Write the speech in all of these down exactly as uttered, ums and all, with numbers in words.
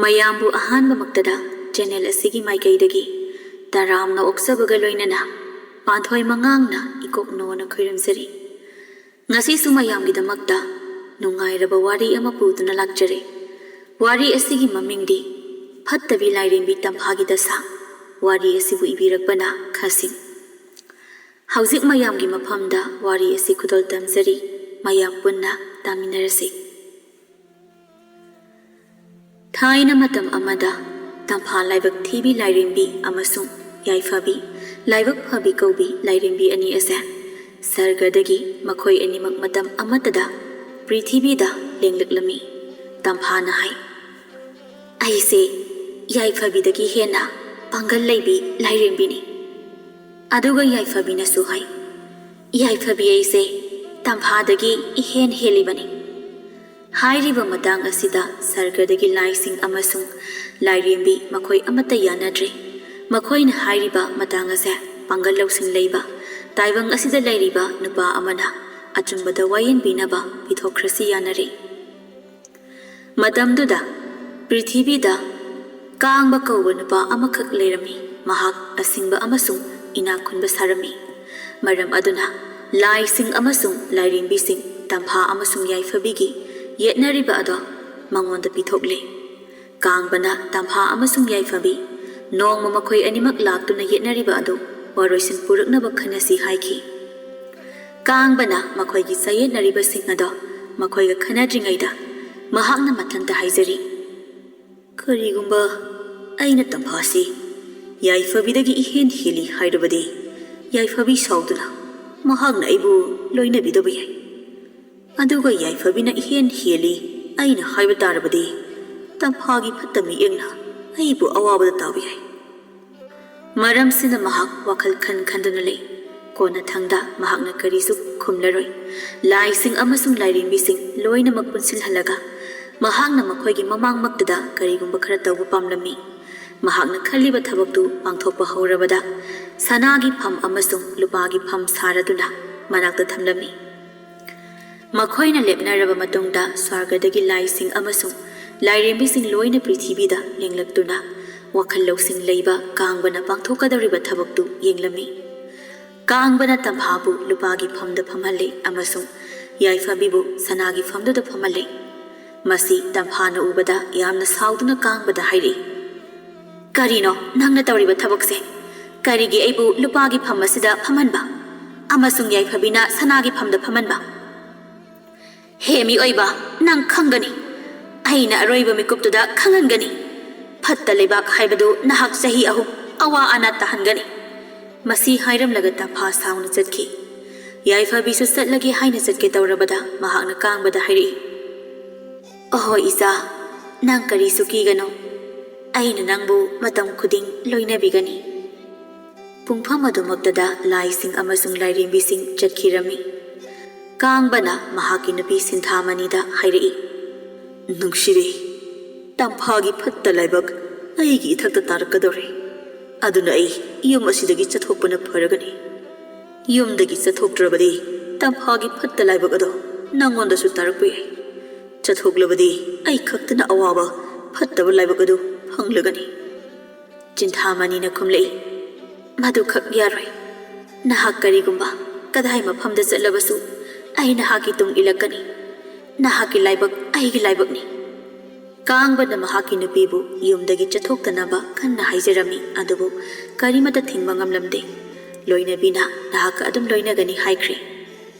ꯃꯌꯥꯝꯕꯨ ꯑꯍꯥꯟꯕꯃꯛꯇꯗ ꯆꯦꯅꯦꯜ ꯑꯁꯤꯒꯤ ꯃꯥꯏꯀꯩꯗꯒꯤ ꯇꯔꯥꯝꯅ ꯑꯣꯛꯆꯕꯒ ꯂꯣꯏꯅꯅ ꯄꯥꯟꯊꯣꯏ ꯃꯉꯥꯡꯅ ꯏꯀꯣꯛꯅꯣꯅ ꯈꯣꯏꯔꯝꯖꯔꯤ꯫ ꯉꯁꯤꯁꯨ ꯃꯌꯥꯝꯒꯤꯗꯃꯛꯇ ꯅꯨꯡꯉꯥꯏꯔꯕ ꯋꯥꯔꯤ ꯑꯃ ꯄꯨꯗꯨꯅ ꯂꯥꯛꯆꯔꯦ꯫ ꯋꯥꯔꯤ ꯑꯁꯤꯒꯤ ꯃꯃꯤꯡꯗꯤ ꯐꯠꯇꯕꯤ ꯂꯥꯏꯔꯦꯝꯕꯤ ꯇꯝꯐꯥꯒꯤ ꯗꯁꯥ꯫ ꯋꯥꯔꯤ ꯑꯁꯤꯕꯨ ꯏꯕꯤꯔꯛꯄꯅ ꯈꯥꯁꯤꯡ꯫ ꯍꯧꯖꯤꯛ ꯃꯌꯥꯝꯒꯤ ꯃꯐꯝꯗ ꯋꯥꯔꯤ ꯑꯁꯤ ꯈꯨꯗꯣꯜ ꯇꯝꯖꯔꯤ꯫ ꯃꯌꯥꯝ ꯄꯨꯟꯅ ꯇꯥꯃꯤꯟꯅꯔꯁꯤ꯫ ꯊꯥꯏꯅ ꯃꯇꯝ ꯑꯃꯗ ꯇꯝꯐꯥ ꯂꯥꯏꯕꯛ ꯊꯤꯕꯤ ꯂꯥꯏꯔꯦꯝꯕꯤ ꯑꯃꯁꯨꯡ ꯌꯥꯏꯐꯕꯤ ꯂꯥꯏꯕꯛ ꯐꯕꯤ ꯀꯧꯕꯤ ꯂꯥꯏꯔꯦꯝꯕꯤ ꯑꯅꯤ ꯑꯁꯦ ꯁꯔꯒꯗꯒꯤ ꯃꯈꯣꯏ ꯑꯅꯤꯃꯛ ꯃꯇꯝ ꯑꯃꯠꯇꯗ ꯄ꯭ꯔꯤꯊꯤꯕꯤꯗ ꯂꯦꯡꯂꯛꯂꯝꯃꯤ꯫ ꯇꯝꯐꯥꯅ ꯍꯥꯏ, "ꯑꯩꯁꯦ ꯌꯥꯏꯐꯕꯤꯗꯒꯤ ꯍꯦꯟꯅ ꯄꯥꯡꯒꯜ ꯂꯩꯕꯤ ꯂꯥꯏꯔꯦꯝꯕꯤꯅꯤ"꯫ ꯑꯗꯨꯒ ꯌꯥꯏꯐꯕꯤꯅꯁꯨ ꯍꯥꯏ, "ꯌꯥꯏꯐꯕꯤ ꯑꯩꯁꯦ ꯇꯝꯐꯥꯗꯒꯤ ꯏꯍꯦꯟ ꯍꯦꯜꯂꯤꯕꯅꯤ"꯫ ꯍꯥꯏꯔꯤꯕ ꯃꯇꯥꯡ ꯑꯁꯤꯗ ꯁꯔꯒꯗꯒꯤ ꯂꯥꯏꯁꯤꯡ ꯑꯃꯁꯨꯡ ꯂꯥꯏꯔꯦꯝꯕꯤ ꯃꯈꯣꯏ ꯑꯃꯠꯇ ꯌꯥꯅꯗ꯭ꯔꯦ꯫ ꯃꯈꯣꯏꯅ ꯍꯥꯏꯔꯤꯕ ꯃꯇꯥꯡ ꯑꯁꯦ ꯄꯥꯡꯒꯜ ꯂꯧꯁꯤꯡ ꯂꯩꯕ ꯇꯥꯏꯕꯪ ꯑꯁꯤꯗ ꯂꯩꯔꯤꯕ ꯅꯨꯄꯥ ꯑꯃꯅ ꯑꯆꯨꯝꯕꯗ ꯋꯥꯌꯦꯟꯕꯤꯅꯕ ꯄꯤꯊꯣꯛꯈ꯭ꯔꯁꯤ ꯌꯥꯅꯔꯦ꯫ ꯃꯇꯝꯗꯨꯗ ꯄ꯭ꯔꯤꯊꯤꯕꯤꯗ ꯀꯥꯡꯕ ꯀꯧꯕ ꯅꯨꯄꯥ ꯑꯃꯈꯛ ꯂꯩꯔꯝꯃꯤ꯫ ꯃꯍꯥꯛ ꯑꯁꯤꯡꯕ ꯑꯃꯁꯨꯡ ꯏꯅꯥꯛ ꯈꯨꯟꯕ ꯁꯥꯔꯝꯃꯤ꯫ ꯃꯔꯝ ꯑꯗꯨꯅ ꯂꯥꯏꯁꯤꯡ ꯑꯃꯁꯨꯡ ꯂꯥꯏꯔꯦꯝꯕꯤꯁꯤꯡ ꯇꯝꯐꯥ ꯑꯃꯁꯨꯡ ꯌꯥꯏꯐꯕꯤꯒꯤ ꯌꯦꯠꯅꯔꯤꯕ ꯑꯗꯣ ꯃꯉꯣꯟꯗ ꯄꯤꯊꯣꯛꯂꯦ꯫ ꯀꯥꯡꯕꯅ ꯇꯝꯐꯥ ꯑꯃꯁꯨꯡ ꯌꯥꯏꯐꯕꯤ ꯅꯣꯡꯃ ꯃꯈꯣꯏ ꯑꯅꯤꯃꯛ ꯂꯥꯛꯇꯨꯅ ꯌꯦꯠꯅꯔꯤꯕ ꯑꯗꯨ ꯋꯥꯔꯣꯏꯁꯤꯟ ꯄꯨꯔꯛꯅꯕ ꯈꯟꯅꯁꯤ ꯍꯥꯏꯈꯤ꯫ ꯀꯥꯡꯕꯅ ꯃꯈꯣꯏꯒꯤ ꯆꯌꯦꯠꯅꯔꯤꯕꯁꯤꯡ ꯑꯗꯣ ꯃꯈꯣꯏꯒ ꯈꯟꯅꯗ꯭ꯔꯤꯉꯩꯗ ꯃꯍꯥꯛꯅ ꯃꯊꯟꯇ ꯍꯥꯏꯖꯔꯤ, "ꯀꯔꯤꯒꯨꯝꯕ ꯑꯩꯅ ꯇꯝꯐꯥꯁꯤ ꯌꯥꯏꯐꯕꯤꯗꯒꯤ ꯏꯍꯦꯟ ꯍꯦꯜꯂꯤ ꯍꯥꯏꯔꯕꯗꯤ ꯌꯥꯏꯐꯕꯤ ꯁꯥꯎꯗꯨꯅ ꯃꯍꯥꯛꯅ ꯑꯩꯕꯨ ꯂꯣꯏꯅꯕꯤꯗꯕ ꯌꯥꯏ꯫ ꯑꯗꯨꯒ ꯌꯥꯏꯐꯕꯤꯅ ꯏꯍꯦꯟ ꯍꯦꯜꯂꯤ ꯑꯩꯅ ꯍꯥꯏꯕ ꯇꯥꯔꯕꯗꯤ ꯇꯝꯐꯥꯒꯤ ꯐꯠꯇ ꯃꯤꯠꯌꯦꯡꯅ ꯑꯩꯕꯨ ꯑꯋꯥꯕꯗ ꯇꯥꯕ ꯌꯥꯏ"꯫ ꯃꯔꯝꯁꯤꯅ ꯃꯍꯥꯛ ꯋꯥꯈꯜ ꯈꯟ ꯈꯟꯗꯨꯅ ꯂꯩ꯫ ꯀꯣꯟꯅꯊꯪꯗ ꯃꯍꯥꯛꯅ ꯀꯔꯤꯁꯨ ꯈꯨꯝꯂꯔꯣꯏ꯫ ꯂꯥꯏꯁꯤꯡ ꯑꯃꯁꯨꯡ ꯂꯥꯏꯔꯦꯝꯕꯤꯁꯤꯡ ꯂꯣꯏꯅꯃꯛ ꯄꯨꯟꯁꯤꯜꯍꯜꯂꯒ ꯃꯍꯥꯛꯅ ꯃꯈꯣꯏꯒꯤ ꯃꯃꯥꯡꯃꯛꯇꯗ ꯀꯔꯤꯒꯨꯝꯕ ꯈꯔ ꯇꯧꯕ ꯄꯥꯝꯂꯝꯃꯤ꯫ ꯃꯍꯥꯛꯅ ꯈꯜꯂꯤꯕ ꯊꯕꯛꯇꯨ ꯄꯥꯡꯊꯣꯛꯄ ꯍꯧꯔꯕꯗ ꯁꯅꯥꯒꯤ ꯐꯝ ꯑꯃꯁꯨꯡ ꯂꯨꯄꯥꯒꯤ ꯐꯝ ꯁꯥꯔꯗꯨꯅ ꯃꯅꯥꯛꯇ ꯊꯝꯂꯝꯃꯤ꯫ ꯃꯈꯣꯏꯅ ꯂꯦꯞꯅꯔꯕ ꯃꯇꯨꯡꯗ ꯁ꯭ꯋꯔꯒꯗꯒꯤ ꯂꯥꯏꯁꯤꯡ ꯑꯃꯁꯨꯡ ꯂꯥꯏꯔꯦꯝꯕꯤꯁꯤꯡ ꯂꯣꯏꯅ ꯄ꯭ꯔꯤꯊꯤꯕꯤꯗ ꯂꯦꯡꯂꯛꯇꯨꯅ ꯋꯥꯈꯜ ꯂꯧꯁꯤꯡ ꯂꯩꯕ ꯀꯥꯡꯕꯅ ꯄꯥꯡꯊꯣꯛꯀꯗꯧꯔꯤꯕ ꯊꯕꯛꯇꯨ ꯌꯦꯡꯂꯝꯃꯤ꯫ ꯀꯥꯡꯕꯅ ꯇꯝꯐꯥꯕꯨ ꯂꯨꯄꯥꯒꯤ ꯐꯝꯗ ꯐꯝꯍꯜꯂꯦ ꯑꯃꯁꯨꯡ ꯌꯥꯏꯐꯕꯤꯕꯨ ꯁꯅꯥꯒꯤ ꯐꯝꯗꯨꯗ ꯐꯝꯍꯜꯂꯦ꯫ ꯃꯁꯤ ꯇꯝꯐꯥꯅ ꯎꯕꯗ ꯌꯥꯝꯅ ꯁꯥꯎꯗꯨꯅ ꯀꯥꯡꯕꯗ ꯍꯥꯏꯔꯛꯏ, "ꯀꯔꯤꯅꯣ ꯅꯪꯅ ꯇꯧꯔꯤꯕ ꯊꯕꯛꯁꯦ? ꯀꯔꯤꯒꯤ ꯑꯩꯕꯨ ꯂꯨꯄꯥꯒꯤ ꯐꯝ ꯑꯁꯤꯗ ꯐꯝꯍꯟꯕ ꯑꯃꯁꯨꯡ ꯌꯥꯏꯐꯕꯤꯅ ꯁꯅꯥꯒꯤ ꯐꯝꯗ ꯐꯝꯍꯟꯕ? ꯍꯦ ꯃꯤꯑꯣꯏꯕ, ꯅꯪ ꯈꯪꯒꯅꯤ꯫ ꯑꯩꯅ ꯑꯔꯣꯏꯕ ꯃꯤꯀꯨꯞꯇꯨꯗ ꯈꯪꯍꯟꯒꯅꯤ꯫ ꯐꯠꯇ ꯂꯩꯕꯥꯛ ꯍꯥꯏꯕꯗꯨ ꯅꯍꯥꯛ ꯆꯍꯤ ꯑꯍꯨꯝ ꯑꯋꯥ ꯑꯅꯥ ꯇꯥꯍꯟꯒꯅꯤ꯫" ꯃꯁꯤ ꯍꯥꯏꯔꯝꯂꯒ ꯇꯝꯐꯥ ꯁꯥꯎꯅ ꯆꯠꯈꯤ꯫ ꯌꯥꯏꯐꯕꯤꯁꯨ ꯆꯠꯂꯒꯦ ꯍꯥꯏꯅ ꯆꯠꯀꯦ ꯇꯧꯔꯕꯗ ꯃꯍꯥꯛꯅ ꯀꯥꯡꯕꯗ ꯍꯥꯏꯔꯛꯏ, "ꯑꯍꯣꯏ ꯏꯆꯥ, ꯅꯪ ꯀꯔꯤꯁꯨ ꯀꯤꯒꯅꯨ꯫ ꯑꯩꯅ ꯅꯪꯕꯨ ꯃꯇꯝ ꯈꯨꯗꯤꯡ ꯂꯣꯏꯅꯕꯤꯒꯅꯤ꯫" ꯄꯨꯡꯐꯝ ꯑꯗꯨꯃꯛꯇꯗ ꯂꯥꯏꯁꯤꯡ ꯑꯃꯁꯨꯡ ꯂꯥꯏꯔꯦꯝꯕꯤꯁꯤꯡ ꯆꯠꯈꯤꯔꯝꯃꯤ꯫ ꯀꯥꯡꯕꯅ ꯃꯍꯥꯛꯀꯤ ꯅꯨꯄꯤ ꯁꯤꯟꯊꯥꯃꯅꯤꯗ ꯍꯥꯏꯔꯛꯏ, "ꯅꯨꯡꯁꯤꯕꯤ, ꯇꯝꯐꯥꯒꯤ ꯐꯠꯇ ꯂꯥꯏꯕꯛ ꯑꯩꯒꯤ ꯏꯊꯛꯇ ꯇꯥꯔꯛꯀꯗꯧꯔꯦ꯫ ꯑꯗꯨꯅ ꯑꯩ ꯌꯨꯝ ꯑꯁꯤꯗꯒꯤ ꯆꯠꯊꯣꯛꯄꯅ ꯐꯔꯒꯅꯤ꯫ ꯌꯨꯝꯗꯒꯤ ꯆꯠꯊꯣꯛꯇ꯭ꯔꯕꯗꯤ ꯇꯝꯐꯥꯒꯤ ꯐꯠꯇ ꯂꯥꯏꯕꯛ ꯑꯗꯣ ꯅꯪꯉꯣꯟꯗꯁꯨ ꯇꯥꯔꯛꯄ ꯌꯥꯏ꯫ ꯆꯠꯊꯣꯛꯂꯕꯗꯤ ꯑꯩ ꯈꯛꯇꯅ ꯑꯋꯥꯕ ꯐꯠꯇꯕ ꯂꯥꯏꯕꯛ ꯑꯗꯨ ꯐꯪꯂꯒꯅꯤ꯫" ꯆꯤꯟꯊꯥꯃꯅꯤꯅ ꯈꯨꯝꯂꯛꯏ, "ꯃꯗꯨꯈꯛ ꯌꯥꯔꯣꯏ꯫ ꯅꯍꯥꯛ ꯀꯔꯤꯒꯨꯝꯕ ꯀꯗꯥꯏ ꯃꯐꯝꯗ ꯆꯠꯂꯕꯁꯨ ꯑꯩ ꯅꯍꯥꯛꯀꯤ ꯇꯨꯡ ꯏꯜꯂꯛꯀꯅꯤ꯫ ꯅꯍꯥꯛꯀꯤ ꯂꯥꯏꯕꯛ ꯑꯩꯒꯤ ꯂꯥꯏꯕꯛꯅꯤ꯫" ꯀꯥꯡꯕꯅ ꯃꯍꯥꯛꯀꯤ ꯅꯨꯄꯤꯕꯨ ꯌꯨꯝꯗꯒꯤ ꯆꯠꯊꯣꯛꯇꯅꯕ ꯀꯟꯅ ꯍꯥꯏꯖꯔꯝꯃꯤ, ꯑꯗꯨꯕꯨ ꯀꯔꯤꯃꯠꯇ ꯊꯤꯡꯕ ꯉꯝꯂꯝꯗꯦ꯫ ꯂꯣꯏꯅꯕꯤꯅ ꯅꯍꯥꯛꯀ ꯑꯗꯨꯝ ꯂꯣꯏꯅꯒꯅꯤ ꯍꯥꯏꯈ꯭ꯔꯦ꯫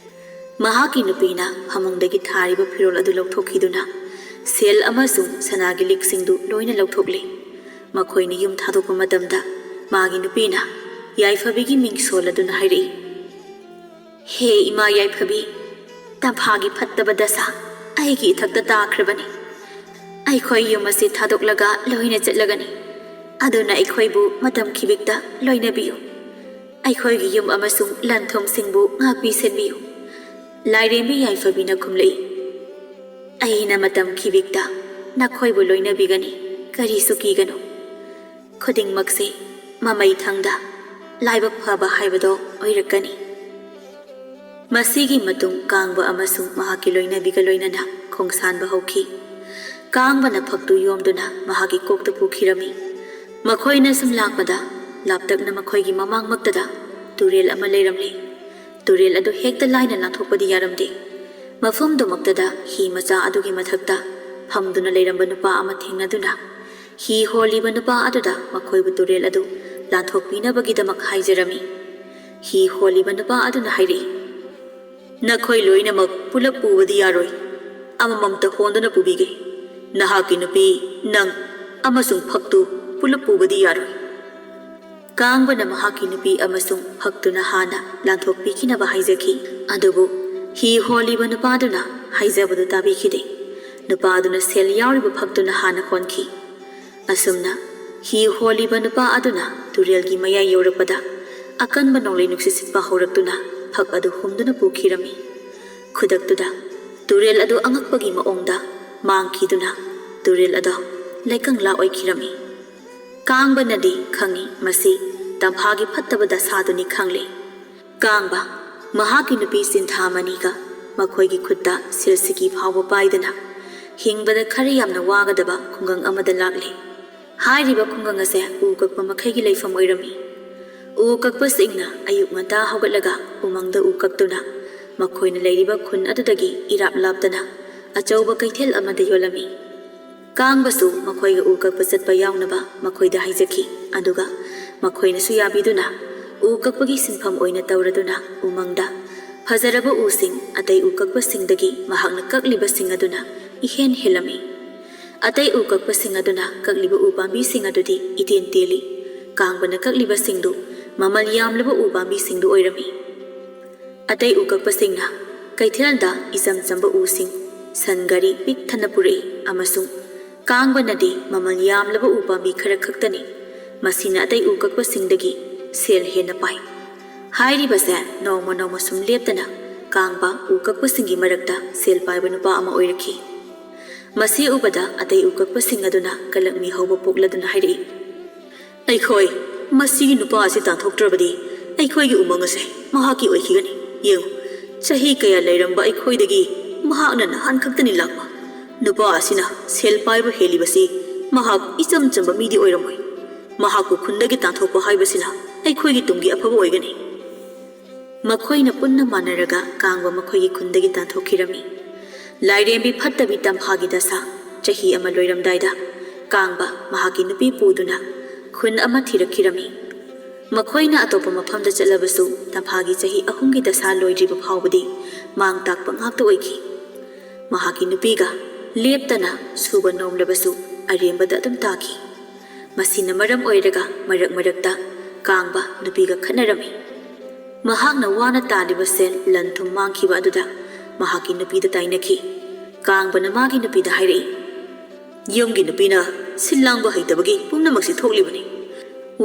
ꯃꯍꯥꯛꯀꯤ ꯅꯨꯄꯤꯅ ꯐꯃꯨꯡꯗꯒꯤ ꯊꯥꯔꯤꯕ ꯐꯤꯔꯣꯜ ꯑꯗꯨ ꯂꯧꯊꯣꯛꯈꯤꯗꯨꯅ ꯁꯦꯜ ꯑꯃꯁꯨꯡ ꯁꯅꯥꯒꯤ ꯂꯤꯛꯁꯤꯡꯗꯨ ꯂꯣꯏꯅ ꯂꯧꯊꯣꯛꯂꯦ꯫ ꯃꯈꯣꯏꯅ ꯌꯨꯝ ꯊꯥꯗꯣꯛꯄ ꯃꯇꯝꯗ ꯃꯥꯒꯤ ꯅꯨꯄꯤꯅ ꯌꯥꯏꯐꯕꯤꯒꯤ ꯃꯤꯡ ꯁꯣꯜꯂꯗꯨꯅ ꯍꯥꯏꯔꯛꯏ, "ꯍꯦ ꯏꯃꯥ ꯌꯥꯏꯐꯕꯤ, ꯇꯝꯐꯥꯒꯤ ꯐꯠꯇꯕ ꯗꯁꯥ ꯑꯩꯒꯤ ꯏꯊꯛꯇ ꯇꯥꯈ꯭ꯔꯕꯅꯤ꯫ ꯑꯩꯈꯣꯏ ꯌꯨꯝ ꯑꯁꯤ ꯊꯥꯗꯣꯛꯂꯒ ꯂꯣꯏꯅ ꯆꯠꯂꯒꯅꯤ꯫ ꯑꯗꯨꯅ ꯑꯩꯈꯣꯏꯕꯨ ꯃꯇꯝ ꯈꯤꯕꯤꯛꯇ ꯂꯣꯏꯅꯕꯤꯌꯨ꯫ ꯑꯩꯈꯣꯏꯒꯤ ꯌꯨꯝ ꯑꯃꯁꯨꯡ ꯂꯟ ꯊꯨꯝꯁꯤꯡꯕꯨ ꯉꯥꯛꯄꯤ ꯁꯦꯟꯕꯤꯌꯨ꯫" ꯂꯥꯏꯔꯦꯝꯕꯤ ꯌꯥꯏꯐꯕꯤꯅ ꯈꯨꯝꯂꯛꯏ, "ꯑꯩꯅ ꯃꯇꯝ ꯈꯤꯕꯤꯛꯇ ꯅꯈꯣꯏꯕꯨ ꯂꯣꯏꯅꯕꯤꯒꯅꯤ, ꯀꯔꯤꯁꯨ ꯀꯤꯒꯅꯨ꯫ ꯈꯨꯗꯤꯡꯃꯛꯁꯦ ꯃꯃꯩ ꯊꯪꯗ ꯂꯥꯏꯕꯛ ꯐꯕ ꯍꯥꯏꯕꯗꯣ ꯑꯣꯏꯔꯛꯀꯅꯤ꯫" ꯃꯁꯤꯒꯤ ꯃꯇꯨꯡ ꯀꯥꯡꯕ ꯑꯃꯁꯨꯡ ꯃꯍꯥꯛꯀꯤ ꯂꯣꯏꯅꯕꯤꯒ ꯂꯣꯏꯅꯅ ꯈꯣꯡꯁꯥꯟꯕ ꯍꯧꯈꯤ꯫ ꯀꯥꯡꯕꯅ ꯐꯛꯇꯨ ꯌꯣꯝꯗꯨꯅ ꯃꯍꯥꯛꯀꯤ ꯀꯣꯛꯇ ꯄꯨꯈꯤꯔꯝꯃꯤ꯫ ꯃꯈꯣꯏꯅ ꯁꯨꯝ ꯂꯥꯛꯄꯗ, ꯂꯥꯞꯇꯛꯅ ꯃꯈꯣꯏꯒꯤ ꯃꯃꯥꯡꯃꯛꯇꯗ ꯇꯨꯔꯦꯜ ꯑꯃ ꯂꯩꯔꯝꯂꯦ꯫ ꯇꯨꯔꯦꯜ ꯑꯗꯨ ꯍꯦꯛꯇ ꯂꯥꯏꯅ ꯂꯥꯟꯊꯣꯛꯄꯗꯤ ꯌꯥꯔꯝꯗꯦ꯫ ꯃꯐꯝꯗꯨꯃꯛꯇꯗ ꯍꯤ ꯃꯆꯥ ꯑꯗꯨꯒꯤ ꯃꯊꯛꯇ ꯐꯝꯗꯨꯅ ꯂꯩꯔꯝꯕ ꯅꯨꯄꯥ ꯑꯃ ꯊꯦꯡꯅꯗꯨꯅ, ꯍꯤ ꯍꯣꯜꯂꯤꯕ ꯅꯨꯄꯥ ꯑꯗꯨꯗ ꯃꯈꯣꯏꯕꯨ ꯇꯨꯔꯦꯜ ꯑꯗꯨ ꯂꯥꯟꯊꯣꯛꯄꯤꯅꯕꯒꯤꯗꯃꯛ ꯍꯥꯏꯖꯔꯝꯃꯤ꯫ ꯍꯤ ꯍꯣꯜꯂꯤꯕ ꯅꯨꯄꯥ ꯑꯗꯨꯅ ꯍꯥꯏꯔꯛꯏ, "ꯅꯈꯣꯏ ꯂꯣꯏꯅꯃꯛ ꯄꯨꯂꯞ ꯄꯨꯕꯗꯤ ꯌꯥꯔꯣꯏ꯫ ꯑꯃꯃꯝꯇ ꯍꯣꯟꯗꯨꯅ ꯄꯨꯕꯤꯒꯦ꯫ ꯅꯍꯥꯛꯀꯤ ꯅꯨꯄꯤ, ꯅꯪ ꯑꯃꯁꯨꯡ ꯐꯛꯇꯨ ꯄꯨꯂꯞ ꯄꯨꯕꯗꯤ ꯌꯥꯔꯣꯏ꯫" ꯀꯥꯡꯕꯅ ꯃꯍꯥꯛꯀꯤ ꯅꯨꯄꯤ ꯑꯃꯁꯨꯡ ꯐꯛꯇꯨꯅ ꯍꯥꯟꯅ ꯂꯥꯟꯊꯣꯛꯄꯤꯈꯤꯅꯕ ꯍꯥꯏꯖꯈꯤ꯫ ꯑꯗꯨꯕꯨ ꯍꯤ ꯍꯣꯜꯂꯤꯕ ꯅꯨꯄꯥꯗꯨꯅ ꯍꯥꯏꯖꯕꯗꯨ ꯇꯥꯕꯤꯈꯤꯗꯦ꯫ ꯅꯨꯄꯥꯗꯨꯅ ꯁꯦꯜ ꯌꯥꯎꯔꯤꯕ ꯐꯛꯇꯨꯅ ꯍꯥꯟꯅ ꯍꯣꯟꯈꯤ꯫ ꯑꯁꯨꯝꯅ ꯍꯤ ꯍꯣꯜꯂꯤꯕ ꯅꯨꯄꯥ ꯑꯗꯨꯅ ꯇꯨꯔꯦꯜꯒꯤ ꯃꯌꯥꯏ ꯌꯧꯔꯛꯄꯗ, ꯑꯀꯟꯕ ꯅꯣꯡꯂꯩ ꯅꯨꯡꯁꯤꯠ ꯁꯤꯠꯄ ꯍꯧꯔꯛꯇꯨꯅ ꯐꯛ ꯑꯗꯨ ꯍꯨꯝꯗꯨꯅ ꯄꯨꯈꯤꯔꯝꯃꯤ꯫ ꯈꯨꯗꯛꯇꯨꯗ ꯇꯨꯔꯦꯜ ꯑꯗꯨ ꯑꯉꯛꯄꯒꯤ ꯃꯑꯣꯡꯗ ꯃꯥꯡꯈꯤꯗꯨꯅ ꯇꯨꯔꯦꯜ ꯑꯗꯣ ꯂꯩꯀꯪꯂꯥ ꯑꯣꯏꯈꯤꯔꯝꯃꯤ꯫ ꯀꯥꯡꯕꯅꯗꯤ ꯈꯪꯏ ꯃꯁꯤ ꯇꯝꯐꯥꯒꯤ ꯐꯠꯇꯕ ꯗꯁꯥꯗꯨꯅꯤ ꯈꯪꯂꯦ꯫ ꯀꯥꯡꯕ, ꯃꯍꯥꯛꯀꯤ ꯅꯨꯄꯤ ꯆꯤꯟꯊꯥꯃꯅꯤꯒ ꯃꯈꯣꯏꯒꯤ ꯈꯨꯠꯇ ꯁꯤꯜꯁꯤꯀꯤ ꯐꯥꯎꯕ ꯄꯥꯏꯗꯅ ꯍꯤꯡꯕꯗ ꯈꯔ ꯌꯥꯝꯅ ꯋꯥꯒꯗꯕ ꯈꯨꯡꯒꯪ ꯑꯃꯗ ꯂꯥꯛꯂꯦ꯫ ꯍꯥꯏꯔꯤꯕ ꯈꯨꯡꯒꯪ ꯑꯁꯦ ꯎ ꯀꯛꯄ ꯃꯈꯩꯒꯤ ꯂꯩꯐꯝ ꯑꯣꯏꯔꯝꯃꯤ꯫ ꯎ ꯀꯛꯄꯁꯤꯡꯅ ꯑꯌꯨꯛ ꯉꯟꯇꯥ ꯍꯧꯒꯠꯂꯒ ꯎꯃꯪꯗ ꯎ ꯀꯛꯇꯨꯅ ꯃꯈꯣꯏꯅ ꯂꯩꯔꯤꯕ ꯈꯨꯟ ꯑꯗꯨꯗꯒꯤ ꯏꯔꯥꯞ ꯂꯥꯞꯇꯅ ꯑꯆꯧꯕ ꯀꯩꯊꯦꯜ ꯑꯃꯗ ꯌꯣꯜꯂꯝꯃꯤ꯫ ꯀꯥꯡꯕꯁꯨ ꯃꯈꯣꯏꯒ ꯎ ꯀꯛꯄ ꯆꯠꯄ ꯌꯥꯎꯅꯕ ꯃꯈꯣꯏꯗ ꯍꯥꯏꯖꯈꯤ꯫ ꯑꯗꯨꯒ ꯃꯈꯣꯏꯅꯁꯨ ꯌꯥꯕꯤꯗꯨꯅ ꯎ ꯀꯛꯄꯒꯤ ꯁꯤꯟꯐꯝ ꯑꯣꯏꯅ ꯇꯧꯔꯗꯨꯅ ꯎꯃꯪꯗ ꯐꯖꯔꯕ ꯎꯁꯤꯡ ꯑꯇꯩ ꯎ ꯀꯛꯄꯁꯤꯡꯗꯒꯤ ꯃꯍꯥꯛꯅ ꯀꯛꯂꯤꯕꯁꯤꯡ ꯑꯗꯨꯅ ꯏꯍꯦꯟ ꯍꯦꯜꯂꯝꯃꯤ꯫ ꯑꯇꯩ ꯎ ꯀꯛꯄꯁꯤꯡ ꯑꯗꯨꯅ ꯀꯛꯂꯤꯕ ꯎ ꯄꯥꯝꯕꯤꯁꯤꯡ ꯑꯗꯨꯗꯤ ꯏꯇꯦꯟ ꯇꯦꯜꯂꯤ꯫ ꯀꯥꯡꯕꯅ ꯀꯛꯂꯤꯕꯁꯤꯡꯗꯨ ꯃꯃꯜ ꯌꯥꯝꯂꯕ ꯎ ꯄꯥꯝꯕꯤꯁꯤꯡꯗꯨ ꯑꯣꯏꯔꯝꯃꯤ꯫ ꯑꯇꯩ ꯎ ꯀꯛꯄꯁꯤꯡꯅ ꯀꯩꯊꯦꯜꯗ ꯏꯆꯝ ꯆꯝꯕ ꯎꯁꯤꯡ ꯁꯟ ꯒꯥꯔꯤ ꯄꯤꯛ ꯊꯟꯅ ꯄꯨꯔꯛꯏ ꯑꯃꯁꯨꯡ ꯀꯥꯡꯕꯅꯗꯤ ꯃꯃꯜ ꯌꯥꯝꯂꯕ ꯎ ꯄꯥꯝꯕꯤ ꯈꯔ ꯈꯛꯇꯅꯤ꯫ ꯃꯁꯤꯅ ꯑꯇꯩ ꯎ ꯀꯛꯄꯁꯤꯡꯗꯒꯤ ꯁꯦꯜ ꯍꯦꯟꯅ ꯄꯥꯏ꯫ ꯍꯥꯏꯔꯤꯕꯁꯦ ꯅꯣꯡꯃ ꯅꯣꯡꯃ ꯁꯨꯝ ꯂꯦꯞꯇꯅ ꯀꯥꯡꯕ ꯎ ꯀꯛꯄꯁꯤꯡꯒꯤ ꯃꯔꯛꯇ ꯁꯦꯜ ꯄꯥꯏꯕ ꯅꯨꯄꯥ ꯑꯃ ꯑꯣꯏꯔꯛꯈꯤ꯫ ꯃꯁꯤ ꯎꯕꯗ ꯑꯇꯩ ꯎ ꯀꯛꯄꯁꯤꯡ ꯑꯗꯨꯅ ꯀꯂꯛ ꯃꯤꯍꯧꯕ ꯄꯣꯛꯂꯗꯨꯅ ꯍꯥꯏꯔꯛꯏ, "ꯑꯩꯈꯣꯏ ꯃꯁꯤꯒꯤ ꯅꯨꯄꯥ ꯑꯁꯤ ꯇꯥꯟꯊꯣꯛꯇ꯭ꯔꯕꯗꯤ ꯑꯩꯈꯣꯏꯒꯤ ꯎꯃꯪ ꯑꯁꯦ ꯃꯍꯥꯛꯀꯤ ꯑꯣꯏꯈꯤꯒꯅꯤ꯫ ꯌꯦꯡꯉꯨ, ꯆꯍꯤ ꯀꯌꯥ ꯂꯩꯔꯝꯕ ꯑꯩꯈꯣꯏꯗꯒꯤ ꯃꯍꯥꯛꯅ ꯅꯍꯥꯟ ꯈꯛꯇꯅꯤ ꯂꯥꯛꯄ꯫ "ꯅꯨꯄꯥ ꯑꯁꯤꯅ ꯁꯦꯜ ꯄꯥꯏꯕ ꯍꯦꯜꯂꯤꯕꯁꯤ ꯃꯍꯥꯛ ꯏꯆꯝ ꯆꯝꯕ ꯃꯤꯗꯤ ꯑꯣꯏꯔꯝꯃꯣꯏ꯫ ꯃꯍꯥꯛꯄꯨ ꯈꯨꯟꯗꯒꯤ ꯇꯥꯟꯊꯣꯛꯄ ꯍꯥꯏꯕꯁꯤꯅ ꯑꯩꯈꯣꯏꯒꯤ ꯇꯨꯡꯒꯤ ꯑꯐꯕ ꯑꯣꯏꯒꯅꯤ꯫" ꯃꯈꯣꯏꯅ ꯄꯨꯟꯅ ꯃꯥꯟꯅꯔꯒ ꯀꯥꯡꯕ ꯃꯈꯣꯏꯒꯤ ꯈꯨꯟꯗꯒꯤ ꯇꯥꯟꯊꯣꯛꯈꯤꯔꯝꯃꯤ꯫ ꯂꯥꯏꯔꯦꯝꯕꯤ ꯐꯠꯇꯕꯤ ꯇꯝꯐꯥꯒꯤ ꯗꯁꯥ ꯆꯍꯤ ꯑꯃ ꯂꯣꯏꯔꯝꯗꯥꯏꯗ ꯀꯥꯡꯕ ꯃꯍꯥꯛꯀꯤ ꯅꯨꯄꯤ ꯄꯨꯗꯨꯅ ꯈꯨꯟ ꯑꯃ ꯊꯤꯔꯛꯈꯤꯔꯝꯃꯤ꯫ ꯃꯈꯣꯏꯅ ꯑꯇꯣꯞꯄ ꯃꯐꯝꯗ ꯆꯠꯂꯕꯁꯨ ꯇꯝꯐꯥꯒꯤ ꯆꯍꯤ ꯑꯍꯨꯝꯒꯤ ꯗꯁꯥ ꯂꯣꯏꯗ꯭ꯔꯤꯕ ꯐꯥꯎꯕꯗꯤ ꯃꯥꯡ ꯇꯥꯛꯄ ꯉꯥꯛꯇ ꯑꯣꯏꯈꯤ꯫ ꯃꯍꯥꯛꯀꯤ ꯅꯨꯄꯤꯒ ꯂꯦꯞꯇꯅ ꯁꯨꯕ ꯅꯣꯝꯂꯕꯁꯨ ꯑꯔꯦꯝꯕꯗ ꯑꯗꯨꯝ ꯇꯥꯈꯤ꯫ ꯃꯁꯤꯅ ꯃꯔꯝ ꯑꯣꯏꯔꯒ ꯃꯔꯛ ꯃꯔꯛꯇ ꯀꯥꯡꯕ ꯅꯨꯄꯤꯒ ꯈꯠꯅꯔꯝꯃꯤ꯫ ꯃꯍꯥꯛꯅ ꯋꯥꯅ ꯇꯥꯜꯂꯤꯕ ꯁꯦꯜ ꯂꯟ ꯊꯨꯝ ꯃꯥꯡꯈꯤꯕ ꯑꯗꯨꯗ ꯃꯍꯥꯛꯀꯤ ꯅꯨꯄꯤꯗ ꯇꯥꯏꯅꯈꯤ꯫ ꯀꯥꯡꯕꯅ ꯃꯥꯒꯤ ꯅꯨꯄꯤꯗ ꯍꯥꯏꯔꯛꯏ, "ꯌꯨꯝꯒꯤ ꯅꯨꯄꯤꯅ ꯁꯤꯜ ꯂꯥꯡꯕ ꯍꯩꯇꯕꯒꯤ ꯄꯨꯝꯅꯃꯛꯁꯤ ꯊꯣꯛꯂꯤꯕꯅꯤ꯫"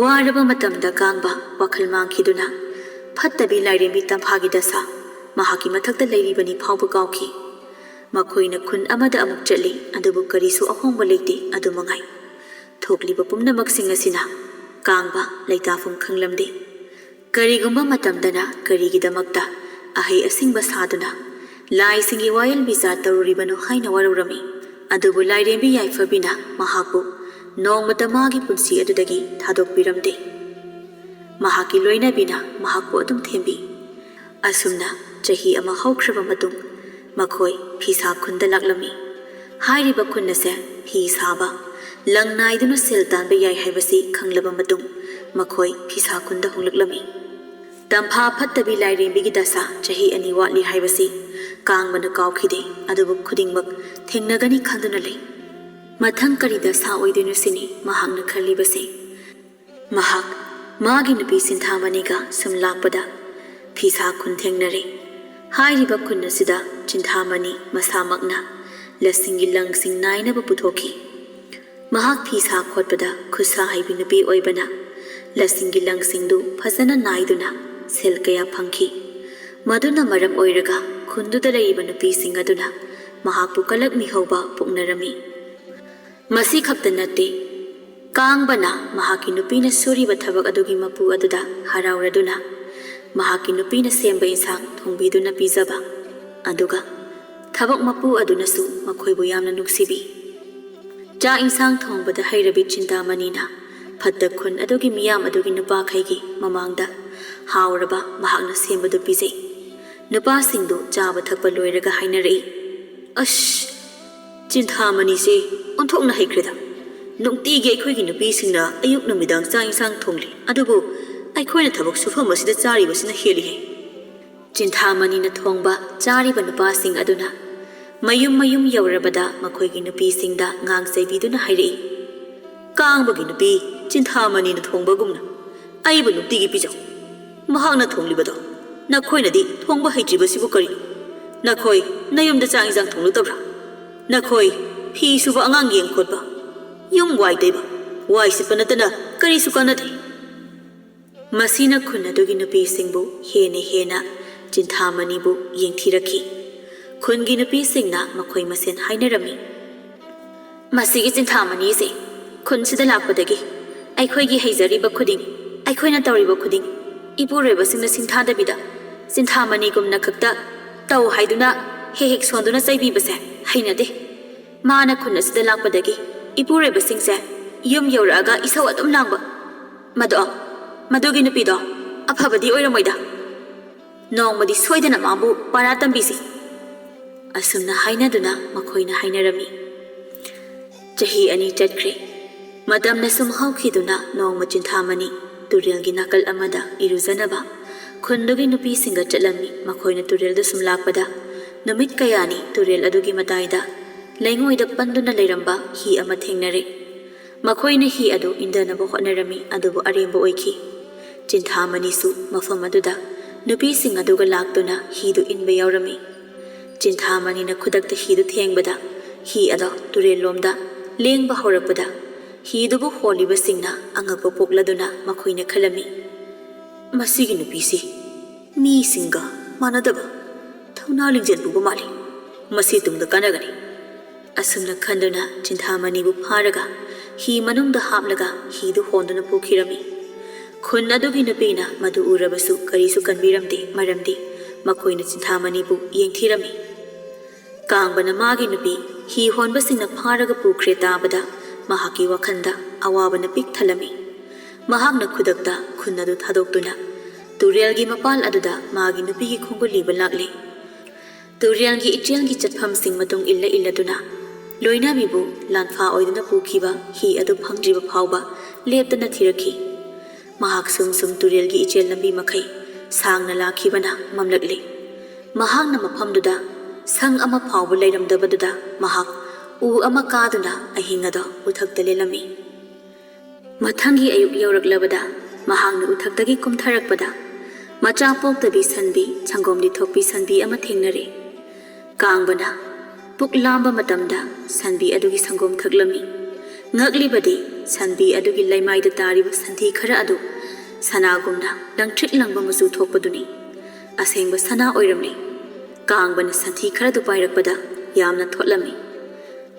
ꯋꯥꯔꯕ ꯃꯇꯝꯗ ꯀꯥꯡꯕ ꯋꯥꯈꯜ ꯃꯥꯡꯈꯤꯗꯨꯅ ꯐꯠꯇꯕꯤ ꯂꯥꯏꯔꯦꯝꯕꯤ ꯇꯝꯐꯥꯒꯤ ꯗꯁꯥ ꯃꯍꯥꯛꯀꯤ ꯃꯊꯛꯇ ꯂꯩꯔꯤꯕꯅꯤ ꯐꯥꯎꯕ ꯀꯥꯎꯈꯤ꯫ ꯃꯈꯣꯏꯅ ꯈꯨꯟ ꯑꯃꯗ ꯑꯃꯨꯛ ꯆꯠꯂꯤ, ꯑꯗꯨꯕꯨ ꯀꯔꯤꯁꯨ ꯑꯍꯣꯡꯕ ꯂꯩꯇꯦ꯫ ꯑꯗꯨ ꯃꯉꯥꯏ꯫ ꯊꯣꯛꯂꯤꯕ ꯄꯨꯝꯅꯃꯛꯁꯤꯡ ꯑꯁꯤꯅ ꯀꯥꯡꯕ ꯂꯩꯇꯥꯐꯝ ꯈꯪꯂꯝꯗꯦ꯫ ꯀꯔꯤꯒꯨꯝꯕ ꯃꯇꯝꯗꯅ ꯀꯔꯤꯒꯤꯗꯃꯛꯇ ꯑꯍꯩ ꯑꯁꯤꯡꯕ ꯁꯥꯗꯨꯅ ꯂꯥꯏꯁꯤꯡꯒꯤ ꯋꯥꯌꯦꯜ ꯕꯤꯆꯥꯔ ꯇꯧꯔꯨꯔꯤꯕꯅꯣ ꯍꯥꯏꯅ ꯋꯥꯔꯧꯔꯝꯃꯤ꯫ ꯑꯗꯨꯕꯨ ꯂꯥꯏꯔꯦꯝꯕꯤ ꯌꯥꯏꯐꯕꯤꯅ ꯃꯍꯥꯛꯄꯨ ꯅꯣꯡꯃꯇ ꯃꯥꯒꯤ ꯄꯨꯟꯁꯤ ꯑꯗꯨꯗꯒꯤ ꯊꯥꯗꯣꯛꯄꯤꯔꯝꯗꯦ꯫ ꯃꯍꯥꯛꯀꯤ ꯂꯣꯏꯅꯕꯤꯅ ꯃꯍꯥꯛꯄꯨ ꯑꯗꯨꯝ ꯊꯦꯝꯕꯤ꯫ ꯑꯁꯨꯝꯅ ꯆꯍꯤ ꯑꯃ ꯍꯧꯈ꯭ꯔꯕ ꯃꯇꯨꯡ ꯃꯈꯣꯏ ꯐꯤꯁꯥ ꯈꯨꯟꯗ ꯂꯥꯛꯂꯝꯃꯤ꯫ ꯍꯥꯏꯔꯤꯕ ꯈꯨꯟ ꯑꯁꯦ ꯐꯤ ꯁꯥꯕ, ꯂꯪ ꯅꯥꯏꯗꯨꯅ ꯁꯦꯜ ꯇꯥꯟꯕ ꯌꯥꯏ ꯍꯥꯏꯕꯁꯤ ꯈꯪꯂꯕ ꯃꯇꯨꯡ ꯃꯈꯣꯏ ꯐꯤꯁꯥ ꯈꯨꯟꯗ ꯍꯣꯡꯂꯛꯂꯝꯃꯤ꯫ ꯇꯝꯐꯥ ꯐꯠꯇꯕꯤ ꯂꯥꯏꯔꯦꯝꯕꯤꯒꯤ ꯗꯁꯥ ꯆꯍꯤ ꯑꯅꯤ ꯋꯥꯠꯂꯤ ꯍꯥꯏꯕꯁꯤ ꯀꯥꯡꯕꯅ ꯀꯥꯎꯈꯤꯗꯦ, ꯑꯗꯨꯕꯨ ꯈꯨꯗꯤꯡꯃꯛ ꯊꯦꯡꯅꯒꯅꯤ ꯈꯟꯗꯨꯅ ꯂꯩ꯫ ꯃꯊꯪ ꯀꯔꯤ ꯗꯁꯥ ꯑꯣꯏꯗꯣꯏꯅꯣ ꯁꯤꯅꯤ ꯃꯍꯥꯛꯅ ꯈꯜꯂꯤꯕꯁꯦ꯫ ꯃꯍꯥꯛ ꯃꯥꯒꯤ ꯅꯨꯄꯤ ꯁꯤꯟꯊꯥꯃꯅꯤꯒ ꯁꯨꯝ ꯂꯥꯛꯄꯗ ꯐꯤꯁꯥ ꯈꯨꯟ ꯊꯦꯡꯅꯔꯦ꯫ ꯍꯥꯏꯔꯤꯕ ꯈꯨꯟ ꯑꯁꯤꯗ ꯆꯤꯟꯊꯥꯃꯅꯤ ꯃꯁꯥꯃꯛꯅ ꯂꯁꯤꯡꯒꯤ ꯂꯪꯁꯤꯡ ꯅꯥꯏꯅꯕ ꯄꯨꯊꯣꯛꯈꯤ꯫ ꯃꯍꯥꯛ ꯐꯤ ꯁꯥ ꯈꯣꯠꯄꯗ ꯈꯨꯠꯁꯥ ꯍꯩꯕꯤ ꯅꯨꯄꯤ ꯑꯣꯏꯕꯅ ꯂꯁꯤꯡꯒꯤ ꯂꯪꯁꯤꯡꯗꯨ ꯐꯖꯅ ꯅꯥꯏꯗꯨꯅ ꯁꯦꯜ ꯀꯌꯥ ꯐꯪꯈꯤ꯫ ꯃꯗꯨꯅ ꯃꯔꯝ ꯑꯣꯏꯔꯒ ꯈꯨꯟꯗꯨꯗ ꯂꯩꯔꯤꯕ ꯅꯨꯄꯤꯁꯤꯡ ꯑꯗꯨꯅ ꯃꯍꯥꯛꯄꯨ ꯀꯂꯛ ꯃꯤꯍꯧꯕ ꯄꯣꯛꯅꯔꯝꯃꯤ꯫ ꯃꯁꯤ ꯈꯛꯇ ꯅꯠꯇꯦ, ꯀꯥꯡꯕꯅ ꯃꯍꯥꯛꯀꯤ ꯅꯨꯄꯤꯅ ꯁꯨꯔꯤꯕ ꯊꯕꯛ ꯑꯗꯨꯒꯤ ꯃꯄꯨ ꯑꯗꯨꯗ ꯍꯔꯥꯎꯔꯗꯨꯅ ꯃꯍꯥꯛꯀꯤ ꯅꯨꯄꯤꯅ ꯁꯦꯝꯕ ꯏꯟꯁꯥꯡ ꯊꯣꯡꯕꯤꯗꯨꯅ ꯄꯤꯖꯕ, ꯑꯗꯨꯒ ꯊꯕꯛ ꯃꯄꯨ ꯑꯗꯨꯅꯁꯨ ꯃꯈꯣꯏꯕꯨ ꯌꯥꯝꯅ ꯅꯨꯡꯁꯤꯕꯤ꯫ ꯆꯥꯛ ꯏꯟꯁꯥꯡ ꯊꯣꯡꯕꯗ ꯍꯩꯔꯕꯤ ꯆꯤꯟꯇꯥꯃꯅꯤꯅ ꯐꯠꯇ ꯈꯨꯟ ꯑꯗꯨꯒꯤ ꯃꯤꯌꯥꯝ ꯑꯗꯨꯒꯤ ꯅꯨꯄꯥꯈꯩꯒꯤ ꯃꯃꯥꯡꯗ ꯍꯥꯎꯔꯕ ꯃꯍꯥꯛꯅ ꯁꯦꯝꯕꯗꯨ ꯄꯤꯖꯩ꯫ ꯅꯨꯄꯥꯁꯤꯡꯗꯨ ꯆꯥꯕ ꯊꯛꯄ ꯂꯣꯏꯔꯒ ꯍꯥꯏꯅꯔꯛꯏ, "ꯑꯁ, ꯆꯤꯟꯊꯥꯃꯅꯤꯁꯦ ꯑꯣꯟꯊꯣꯛꯅ ꯍꯩꯈ꯭ꯔꯦꯗ꯫ ꯅꯨꯡꯇꯤꯒꯤ ꯑꯩꯈꯣꯏꯒꯤ ꯅꯨꯄꯤꯁꯤꯡꯅ ꯑꯌꯨꯛ ꯅꯨꯃꯤꯗꯥꯡ ꯆꯥꯛ ꯏꯟꯁꯥꯡ ꯊꯣꯡꯂꯤ, ꯑꯗꯨꯕꯨ ꯑꯩꯈꯣꯏꯅ ꯊꯕꯛ ꯁꯨꯐꯝ ꯑꯁꯤꯗ ꯆꯥꯔꯤꯕꯁꯤꯅ ꯍꯦꯜꯂꯤꯍꯦ꯫" ꯆꯤꯟꯊꯥꯃꯅꯤꯅ ꯊꯣꯡꯕ ꯆꯥꯔꯤꯕ ꯅꯨꯄꯥꯁꯤꯡ ꯑꯗꯨꯅ ꯃꯌꯨꯝ ꯃꯌꯨꯝ ꯌꯧꯔꯕꯗ ꯃꯈꯣꯏꯒꯤ ꯅꯨꯄꯤꯁꯤꯡꯗ ꯉꯥꯡ ꯆꯩꯕꯤꯗꯨꯅ ꯍꯥꯏꯔꯛꯏ, "ꯀꯥꯡꯕꯒꯤ ꯅꯨꯄꯤ ꯆꯤꯟꯊꯥꯃꯅꯤꯅ ꯊꯣꯡꯕꯒꯨꯝꯅ ꯑꯩꯕꯨ ꯅꯨꯡꯇꯤꯒꯤ ꯄꯤꯖꯧ꯫ ꯃꯍꯥꯛꯅ ꯊꯣꯡꯂꯤꯕꯗꯣ ꯅꯈꯣꯏꯅꯗꯤ ꯊꯣꯡꯕ ꯍꯩꯇ꯭ꯔꯤꯕꯁꯤꯕꯨ ꯀꯔꯤꯅꯣ? ꯅꯈꯣꯏ ꯅꯌꯨꯝꯗ ꯆꯥꯛ ꯏꯟꯁꯥꯡ ꯊꯣꯡꯂꯛꯇꯕ꯭ꯔꯥ? ꯅꯈꯣꯏ ꯐꯤ ꯁꯨꯕ, ꯑꯉꯥꯡ ꯌꯦꯡ ꯈꯣꯠꯄ, ꯌꯨꯝ ꯋꯥꯏ ꯇꯩꯕ, ꯋꯥꯏ ꯁꯤꯠꯄ ꯅꯠꯇꯅ ꯀꯔꯤꯁꯨ ꯀꯥꯟꯅꯗꯦ꯫" ꯃꯁꯤꯅ ꯈꯨꯟ ꯑꯗꯨꯒꯤ ꯅꯨꯄꯤꯁꯤꯡꯕꯨ ꯍꯦꯟꯅ ꯍꯦꯟꯅ ꯆꯤꯟꯊꯥꯃꯅꯤꯕꯨ ꯌꯦꯡꯊꯤꯔꯛꯈꯤ꯫ ꯈꯨꯟꯒꯤ ꯅꯨꯄꯤꯁꯤꯡꯅ ꯃꯈꯣꯏ ꯃꯁꯦꯟ ꯍꯥꯏꯅꯔꯝꯃꯤ, "ꯃꯁꯤꯒꯤ ꯆꯤꯟꯊꯥꯃꯅꯤꯁꯦ ꯈꯨꯟꯁꯤꯗ ꯂꯥꯛꯄꯗꯒꯤ ꯑꯩꯈꯣꯏꯒꯤ ꯍꯩꯖꯔꯤꯕ ꯈꯨꯗꯤꯡ, ꯑꯩꯈꯣꯏꯅ ꯇꯧꯔꯤꯕ ꯈꯨꯗꯤꯡ ꯏꯄꯨꯔꯣꯏꯕꯁꯤꯡꯅ ꯁꯤꯡꯊꯥꯗꯕꯤꯗ ꯆꯤꯟꯊꯥꯃꯅꯤꯒꯨꯝꯅ ꯈꯛꯇ ꯇꯧ ꯍꯥꯏꯗꯨꯅ ꯍꯦꯛ ꯍꯦꯛ ꯁꯣꯟꯗꯨꯅ ꯆꯩꯕꯤꯕꯁꯦ ꯍꯩꯅꯗꯦ꯫ ꯃꯥꯅ ꯈꯨꯟ ꯑꯁꯤꯗ ꯂꯥꯛꯄꯗꯒꯤ ꯏꯄꯨꯔꯣꯏꯕꯁꯤꯡꯁꯦ ꯌꯨꯝ ꯌꯧꯔꯛꯑꯒ ꯏꯁꯧ ꯑꯗꯨꯝ ꯂꯥꯡꯕ꯫ ꯃꯗꯣ, ꯃꯗꯨꯒꯤ ꯅꯨꯄꯤꯗꯣ ꯑꯐꯕꯗꯤ ꯑꯣꯏꯔꯝꯃꯣꯏꯗ꯫ ꯅꯣꯡꯃꯗꯤ ꯁꯣꯏꯗꯅ ꯃꯥꯕꯨ ꯄꯔꯥ ꯇꯝꯕꯤꯁꯤ꯫" ꯑꯁꯨꯝꯅ ꯍꯥꯏꯅꯗꯨꯅ ꯃꯈꯣꯏꯅ ꯍꯥꯏꯅꯔꯝꯃꯤ꯫ ꯆꯍꯤ ꯑꯅꯤ ꯆꯠꯈ꯭ꯔꯦ꯫ ꯃꯇꯝꯅ ꯁꯨꯝ ꯍꯧꯈꯤꯗꯨꯅ ꯅꯣꯡꯃ ꯆꯤꯟꯊꯥꯃꯅꯤ ꯇꯨꯔꯦꯜꯒꯤ ꯅꯥꯀꯜ ꯑꯃꯗ ꯏꯔꯨꯖꯅꯕ ꯈꯨꯟꯗꯨꯒꯤ ꯅꯨꯄꯤꯁꯤꯡꯒ ꯆꯠꯂꯝꯃꯤ꯫ ꯃꯈꯣꯏꯅ ꯇꯨꯔꯦꯜꯗ ꯁꯨꯝ ꯂꯥꯛꯄꯗ ꯅꯨꯃꯤꯠ ꯀꯌꯥꯅꯤ ꯇꯨꯔꯦꯜ ꯑꯗꯨꯒꯤ ꯃꯇꯥꯏꯗ ꯂꯩꯉꯣꯏꯗ ꯄꯟꯗꯨꯅ ꯂꯩꯔꯝꯕ ꯍꯤ ꯑꯃ ꯊꯦꯡꯅꯔꯦ꯫ ꯃꯈꯣꯏꯅ ꯍꯤ ꯑꯗꯨ ꯏꯟꯊꯅꯕ ꯍꯣꯠꯅꯔꯝꯃꯤ, ꯑꯗꯨꯕꯨ ꯑꯔꯦꯝꯕ ꯑꯣꯏꯈꯤ꯫ ꯆꯤꯟꯊꯥꯃꯅꯤꯁꯨ ꯃꯐꯝ ꯑꯗꯨꯗ ꯅꯨꯄꯤꯁꯤꯡ ꯑꯗꯨꯒ ꯂꯥꯛꯇꯨꯅ ꯍꯤꯗꯨ ꯏꯟꯕ ꯌꯥꯎꯔꯝꯃꯤ꯫ ꯆꯤꯟꯊꯥꯃꯅꯤꯅ ꯈꯨꯗꯛꯇ ꯍꯤꯗꯨ ꯊꯦꯡꯕꯗ ꯍꯤ ꯑꯗꯣ ꯇꯨꯔꯦꯜꯂꯣꯝꯗ ꯂꯦꯡꯕ ꯍꯧꯔꯛꯄꯗ ꯍꯤꯗꯨꯕꯨ ꯍꯣꯜꯂꯤꯕꯁꯤꯡꯅ ꯑꯉꯛꯄ ꯄꯣꯛꯂꯗꯨꯅ ꯃꯈꯣꯏꯅ ꯈꯜꯂꯝꯃꯤ, "ꯃꯁꯤꯒꯤ ꯅꯨꯄꯤꯁꯤ ꯃꯤꯁꯤꯡꯒ ꯃꯥꯟꯅꯗꯕ ꯊꯧꯅꯥ ꯂꯤꯡꯖꯦꯜ ꯄꯨꯕ ꯃꯥꯜꯂꯤ꯫ ꯃꯁꯤ ꯇꯨꯡꯗ ꯀꯥꯟꯅꯒꯅꯤ꯫" ꯑꯁꯨꯝꯅ ꯈꯟꯗꯨꯅ ꯆꯤꯟꯊꯥꯃꯅꯤꯕꯨ ꯐꯥꯔꯒ ꯍꯤ ꯃꯅꯨꯡꯗ ꯍꯥꯞꯂꯒ ꯍꯤꯗꯨ ꯍꯣꯟꯗꯨꯅ ꯄꯨꯈꯤꯔꯝꯃꯤ꯫ ꯈꯨꯟ ꯑꯗꯨꯒꯤ ꯅꯨꯄꯤꯅ ꯃꯗꯨ ꯎꯔꯕꯁꯨ ꯀꯔꯤꯁꯨ ꯀꯟꯕꯤꯔꯝꯗꯦ, ꯃꯔꯝꯗꯤ ꯃꯈꯣꯏꯅ ꯆꯤꯟꯊꯥꯃꯅꯤꯕꯨ ꯌꯦꯡꯊꯤꯔꯝꯃꯤ꯫ ꯀꯥꯡꯕꯅ ꯃꯥꯒꯤ ꯅꯨꯄꯤ ꯍꯤ ꯍꯣꯟꯕꯁꯤꯡꯅ ꯐꯥꯔꯒ ꯄꯨꯈ꯭ꯔꯦ ꯇꯥꯕꯗ ꯃꯍꯥꯛꯀꯤ ꯋꯥꯈꯜꯗ ꯑꯋꯥꯕꯅ ꯄꯤꯛ ꯊꯜꯂꯝꯃꯤ꯫ ꯃꯍꯥꯛꯅ ꯈꯨꯗꯛꯇ ꯈꯨꯟ ꯑꯗꯨ ꯊꯥꯗꯣꯛꯇꯨꯅ ꯇꯨꯔꯦꯜꯒꯤ ꯃꯄꯥꯜ ꯑꯗꯨꯗ ꯃꯥꯒꯤ ꯅꯨꯄꯤꯒꯤ ꯈꯣꯡꯒꯨꯜ ꯂꯤꯕ ꯂꯥꯛꯂꯦ꯫ ꯇꯨꯔꯦꯜꯒꯤ ꯏꯆꯦꯜꯒꯤ ꯆꯠꯐꯝꯁꯤꯡ ꯃꯇꯨꯡ ꯏꯜꯂ ꯏꯜꯂꯗꯨꯅ ꯂꯣꯏꯅꯕꯤꯕꯨ ꯂꯥꯟꯐꯥ ꯑꯣꯏꯗꯨꯅ ꯄꯨꯈꯤꯕ ꯍꯤ ꯑꯗꯨ ꯐꯪꯗ꯭ꯔꯤꯕ ꯐꯥꯎꯕ ꯂꯦꯞꯇꯅ ꯊꯤꯔꯛꯈꯤ꯫ ꯃꯍꯥꯛ ꯁꯨꯝ ꯁꯨꯝ ꯇꯨꯔꯦꯜꯒꯤ ꯏꯆꯦꯜ ꯂꯝꯕꯤ ꯃꯈꯩ ꯁꯥꯡꯅ ꯂꯥꯛꯈꯤꯕꯅ ꯃꯝꯂꯛꯂꯦ꯫ ꯃꯍꯥꯛꯅ ꯃꯐꯝꯗꯨꯗ ꯁꯪ ꯑꯃ ꯐꯥꯎꯕ ꯂꯩꯔꯝꯗꯕꯗꯨꯗ ꯃꯍꯥꯛ ꯎ ꯑꯃ ꯀꯥꯗꯨꯅ ꯑꯍꯤꯡ ꯑꯗꯣ ꯎꯊꯛꯇ ꯂꯦꯜꯂꯝꯃꯤ꯫ ꯃꯊꯪꯒꯤ ꯑꯌꯨꯛ ꯌꯧꯔꯛꯂꯕꯗ ꯃꯍꯥꯛꯅ ꯎꯊꯛꯇꯒꯤ ꯀꯨꯝꯊꯔꯛꯄꯗ ꯃꯆꯥ ꯄꯣꯛꯇꯕꯤ ꯁꯟꯕꯤ, ꯁꯪꯒꯣꯝꯗꯤ ꯊꯣꯛꯄꯤ ꯁꯟꯕꯤ ꯑꯃ ꯊꯦꯡꯅꯔꯦ꯫ ꯀꯥꯡꯕꯅ ꯄꯨꯛ ꯂꯥꯝꯕ ꯃꯇꯝꯗ ꯁꯟꯕꯤ ꯑꯗꯨꯒꯤ ꯁꯪꯒꯣꯝ ꯊꯛꯂꯝꯃꯤ꯫ ꯉꯛꯂꯤꯕꯗꯤ ꯁꯟꯕꯤ ꯑꯗꯨꯒꯤ ꯂꯩꯃꯥꯏꯗ ꯇꯥꯔꯤꯕ ꯁꯟꯊꯤ ꯈꯔ ꯑꯗꯨ ꯁꯅꯥꯒꯨꯝꯅ ꯂꯪꯇ꯭ꯔꯤꯛ ꯂꯪꯕ ꯃꯆꯨ ꯊꯣꯛꯄꯗꯨꯅꯤ꯫ ꯑꯁꯦꯡꯕ ꯁꯅꯥ ꯑꯣꯏꯔꯝꯂꯦ꯫ ꯀꯥꯡꯕꯅ ꯁꯟꯊꯤ ꯈꯔꯗꯨ ꯄꯥꯏꯔꯛꯄꯗ ꯌꯥꯝꯅ ꯊꯣꯠꯂꯝꯃꯤ꯫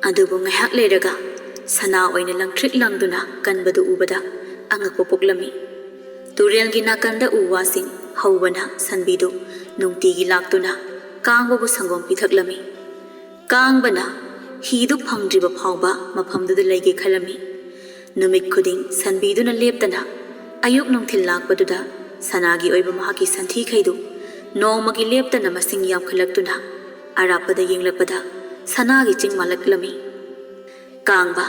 ꯑꯗꯨꯕꯨ ꯉꯥꯏꯍꯥꯛ ꯂꯩꯔꯒ ꯁꯅꯥ ꯑꯣꯏꯅ ꯂꯪꯇ꯭ꯔꯤꯛ ꯂꯪꯗꯨꯅ ꯀꯟꯕꯗꯨ ꯎꯕꯗ ꯑꯉꯛꯄ ꯄꯣꯛꯂꯝꯃꯤ꯫ ꯇꯨꯔꯦꯜꯒꯤ ꯅꯥꯀꯟꯗ ꯎ ꯋꯥꯁꯤꯡ ꯍꯧꯕꯅ ꯁꯟꯕꯤꯗꯨ ꯅꯨꯡꯇꯤꯒꯤ ꯂꯥꯛꯇꯨꯅ ꯀꯥꯡꯕꯕꯨ ꯁꯪꯒꯣꯝ ꯄꯤꯊꯛꯂꯝꯃꯤ꯫ ꯀꯥꯡꯕꯅ ꯍꯤꯗꯨ ꯐꯪꯗ꯭ꯔꯤꯕ ꯐꯥꯎꯕ ꯃꯐꯝꯗꯨꯗ ꯂꯩꯒꯦ ꯈꯜꯂꯝꯃꯤ꯫ ꯅꯨꯃꯤꯠ ꯈꯨꯗꯤꯡ ꯁꯟꯕꯤꯗꯨꯅ ꯂꯦꯞꯇꯅ ꯑꯌꯨꯛ ꯅꯨꯡꯊꯤꯜ ꯂꯥꯛꯄꯗꯨꯗ ꯁꯅꯥꯒꯤ ꯑꯣꯏꯕ ꯃꯍꯥꯛꯀꯤ ꯁꯟꯊꯤꯈꯩꯗꯨ ꯅꯣꯡꯃꯒꯤ ꯂꯦꯞꯇꯅ ꯃꯁꯤꯡ ꯌꯥꯝꯈꯠꯂꯛꯇꯨꯅ ꯑꯔꯥꯞꯄꯗ ꯌꯦꯡꯂꯛꯄꯗ ꯁꯅꯥꯒꯤ ꯆꯤꯡ ꯃꯥꯜꯂꯛꯂꯝꯃꯤ꯫ ꯀꯥꯡꯕ,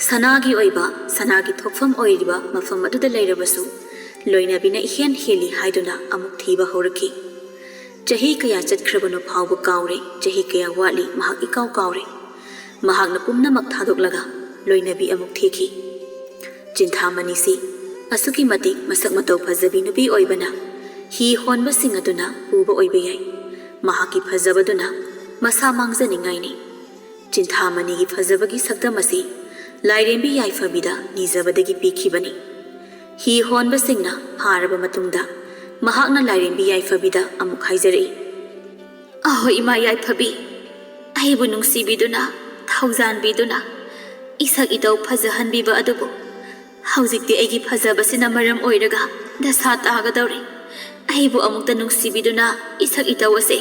ꯁꯅꯥꯒꯤ ꯑꯣꯏꯕ, ꯁꯅꯥꯒꯤ ꯊꯣꯛꯐꯝ ꯑꯣꯏꯔꯤꯕ ꯃꯐꯝ ꯑꯗꯨꯗ ꯂꯩꯔꯕꯁꯨ ꯂꯣꯏꯅꯕꯤꯅ ꯏꯍꯦꯟ ꯍꯦꯜꯂꯤ ꯍꯥꯏꯗꯨꯅ ꯑꯃꯨꯛ ꯊꯤꯕ ꯍꯧꯔꯛꯈꯤ꯫ ꯆꯍꯤ ꯀꯌꯥ ꯆꯠꯈ꯭ꯔꯕꯅꯣ ꯐꯥꯎꯕ ꯀꯥꯎꯔꯦ, ꯆꯍꯤ ꯀꯌꯥ ꯋꯥꯠꯂꯤ ꯃꯍꯥꯛ ꯏꯀꯥꯎ ꯀꯥꯎꯔꯦ꯫ ꯃꯍꯥꯛꯅ ꯄꯨꯝꯅꯃꯛ ꯊꯥꯗꯣꯛꯂꯒ ꯂꯣꯏꯅꯕꯤ ꯑꯃꯨꯛ ꯊꯤꯈꯤ꯫ ꯆꯤꯟꯊꯥꯃꯅꯤꯁꯤ ꯑꯁꯨꯛꯀꯤ ꯃꯇꯤꯛ ꯃꯁꯛ ꯃꯇꯧ ꯐꯖꯕꯤ ꯅꯨꯄꯤ ꯑꯣꯏꯕꯅ ꯍꯤ ꯍꯣꯟꯕꯁꯤꯡ ꯑꯗꯨꯅ ꯎꯕ ꯑꯣꯏꯕ ꯌꯥꯏ꯫ ꯃꯍꯥꯛꯀꯤ ꯐꯖꯕꯗꯨꯅ ꯃꯁꯥ ꯃꯥꯡꯖꯅꯤꯡꯉꯥꯏꯅꯤ꯫ ꯆꯤꯟꯊꯥꯃꯅꯤꯒꯤ ꯐꯖꯕꯒꯤ ꯁꯛꯇꯝ ꯑꯁꯤ ꯂꯥꯏꯔꯦꯝꯕꯤ ꯌꯥꯏꯐꯕꯤꯗ ꯅꯤꯖꯕꯗꯒꯤ ꯄꯤꯈꯤꯕꯅꯤ꯫ ꯍꯤ ꯍꯣꯟꯕꯁꯤꯡꯅ ꯐꯥꯔꯕ ꯃꯇꯨꯡꯗ ꯃꯍꯥꯛꯅ ꯂꯥꯏꯔꯦꯝꯕꯤ ꯌꯥꯏꯐꯕꯤꯗ ꯑꯃꯨꯛ ꯍꯥꯏꯖꯔꯛꯏ, "ꯑꯍꯣ ꯏꯃꯥ ꯌꯥꯏꯐꯕꯤ, ꯑꯩꯕꯨ ꯅꯨꯡꯁꯤꯕꯤꯗꯨꯅ, ꯊꯧꯖꯥꯟꯕꯤꯗꯨꯅ, ꯏꯁꯛ ꯏꯇꯧ ꯐꯖꯍꯟꯕꯤꯕ ꯑꯗꯨꯕꯨ ꯍꯧꯖꯤꯛꯇꯤ ꯑꯩꯒꯤ ꯐꯖꯕꯁꯤꯅ ꯃꯔꯝ ꯑꯣꯏꯔꯒ ꯗꯁꯥ ꯇꯥꯒꯗꯧꯔꯦ꯫ ꯑꯩꯕꯨ ꯑꯃꯨꯛꯇ ꯅꯨꯡꯁꯤꯕꯤꯗꯨꯅ ꯏꯁꯛ ꯏꯇꯧ ꯑꯁꯦ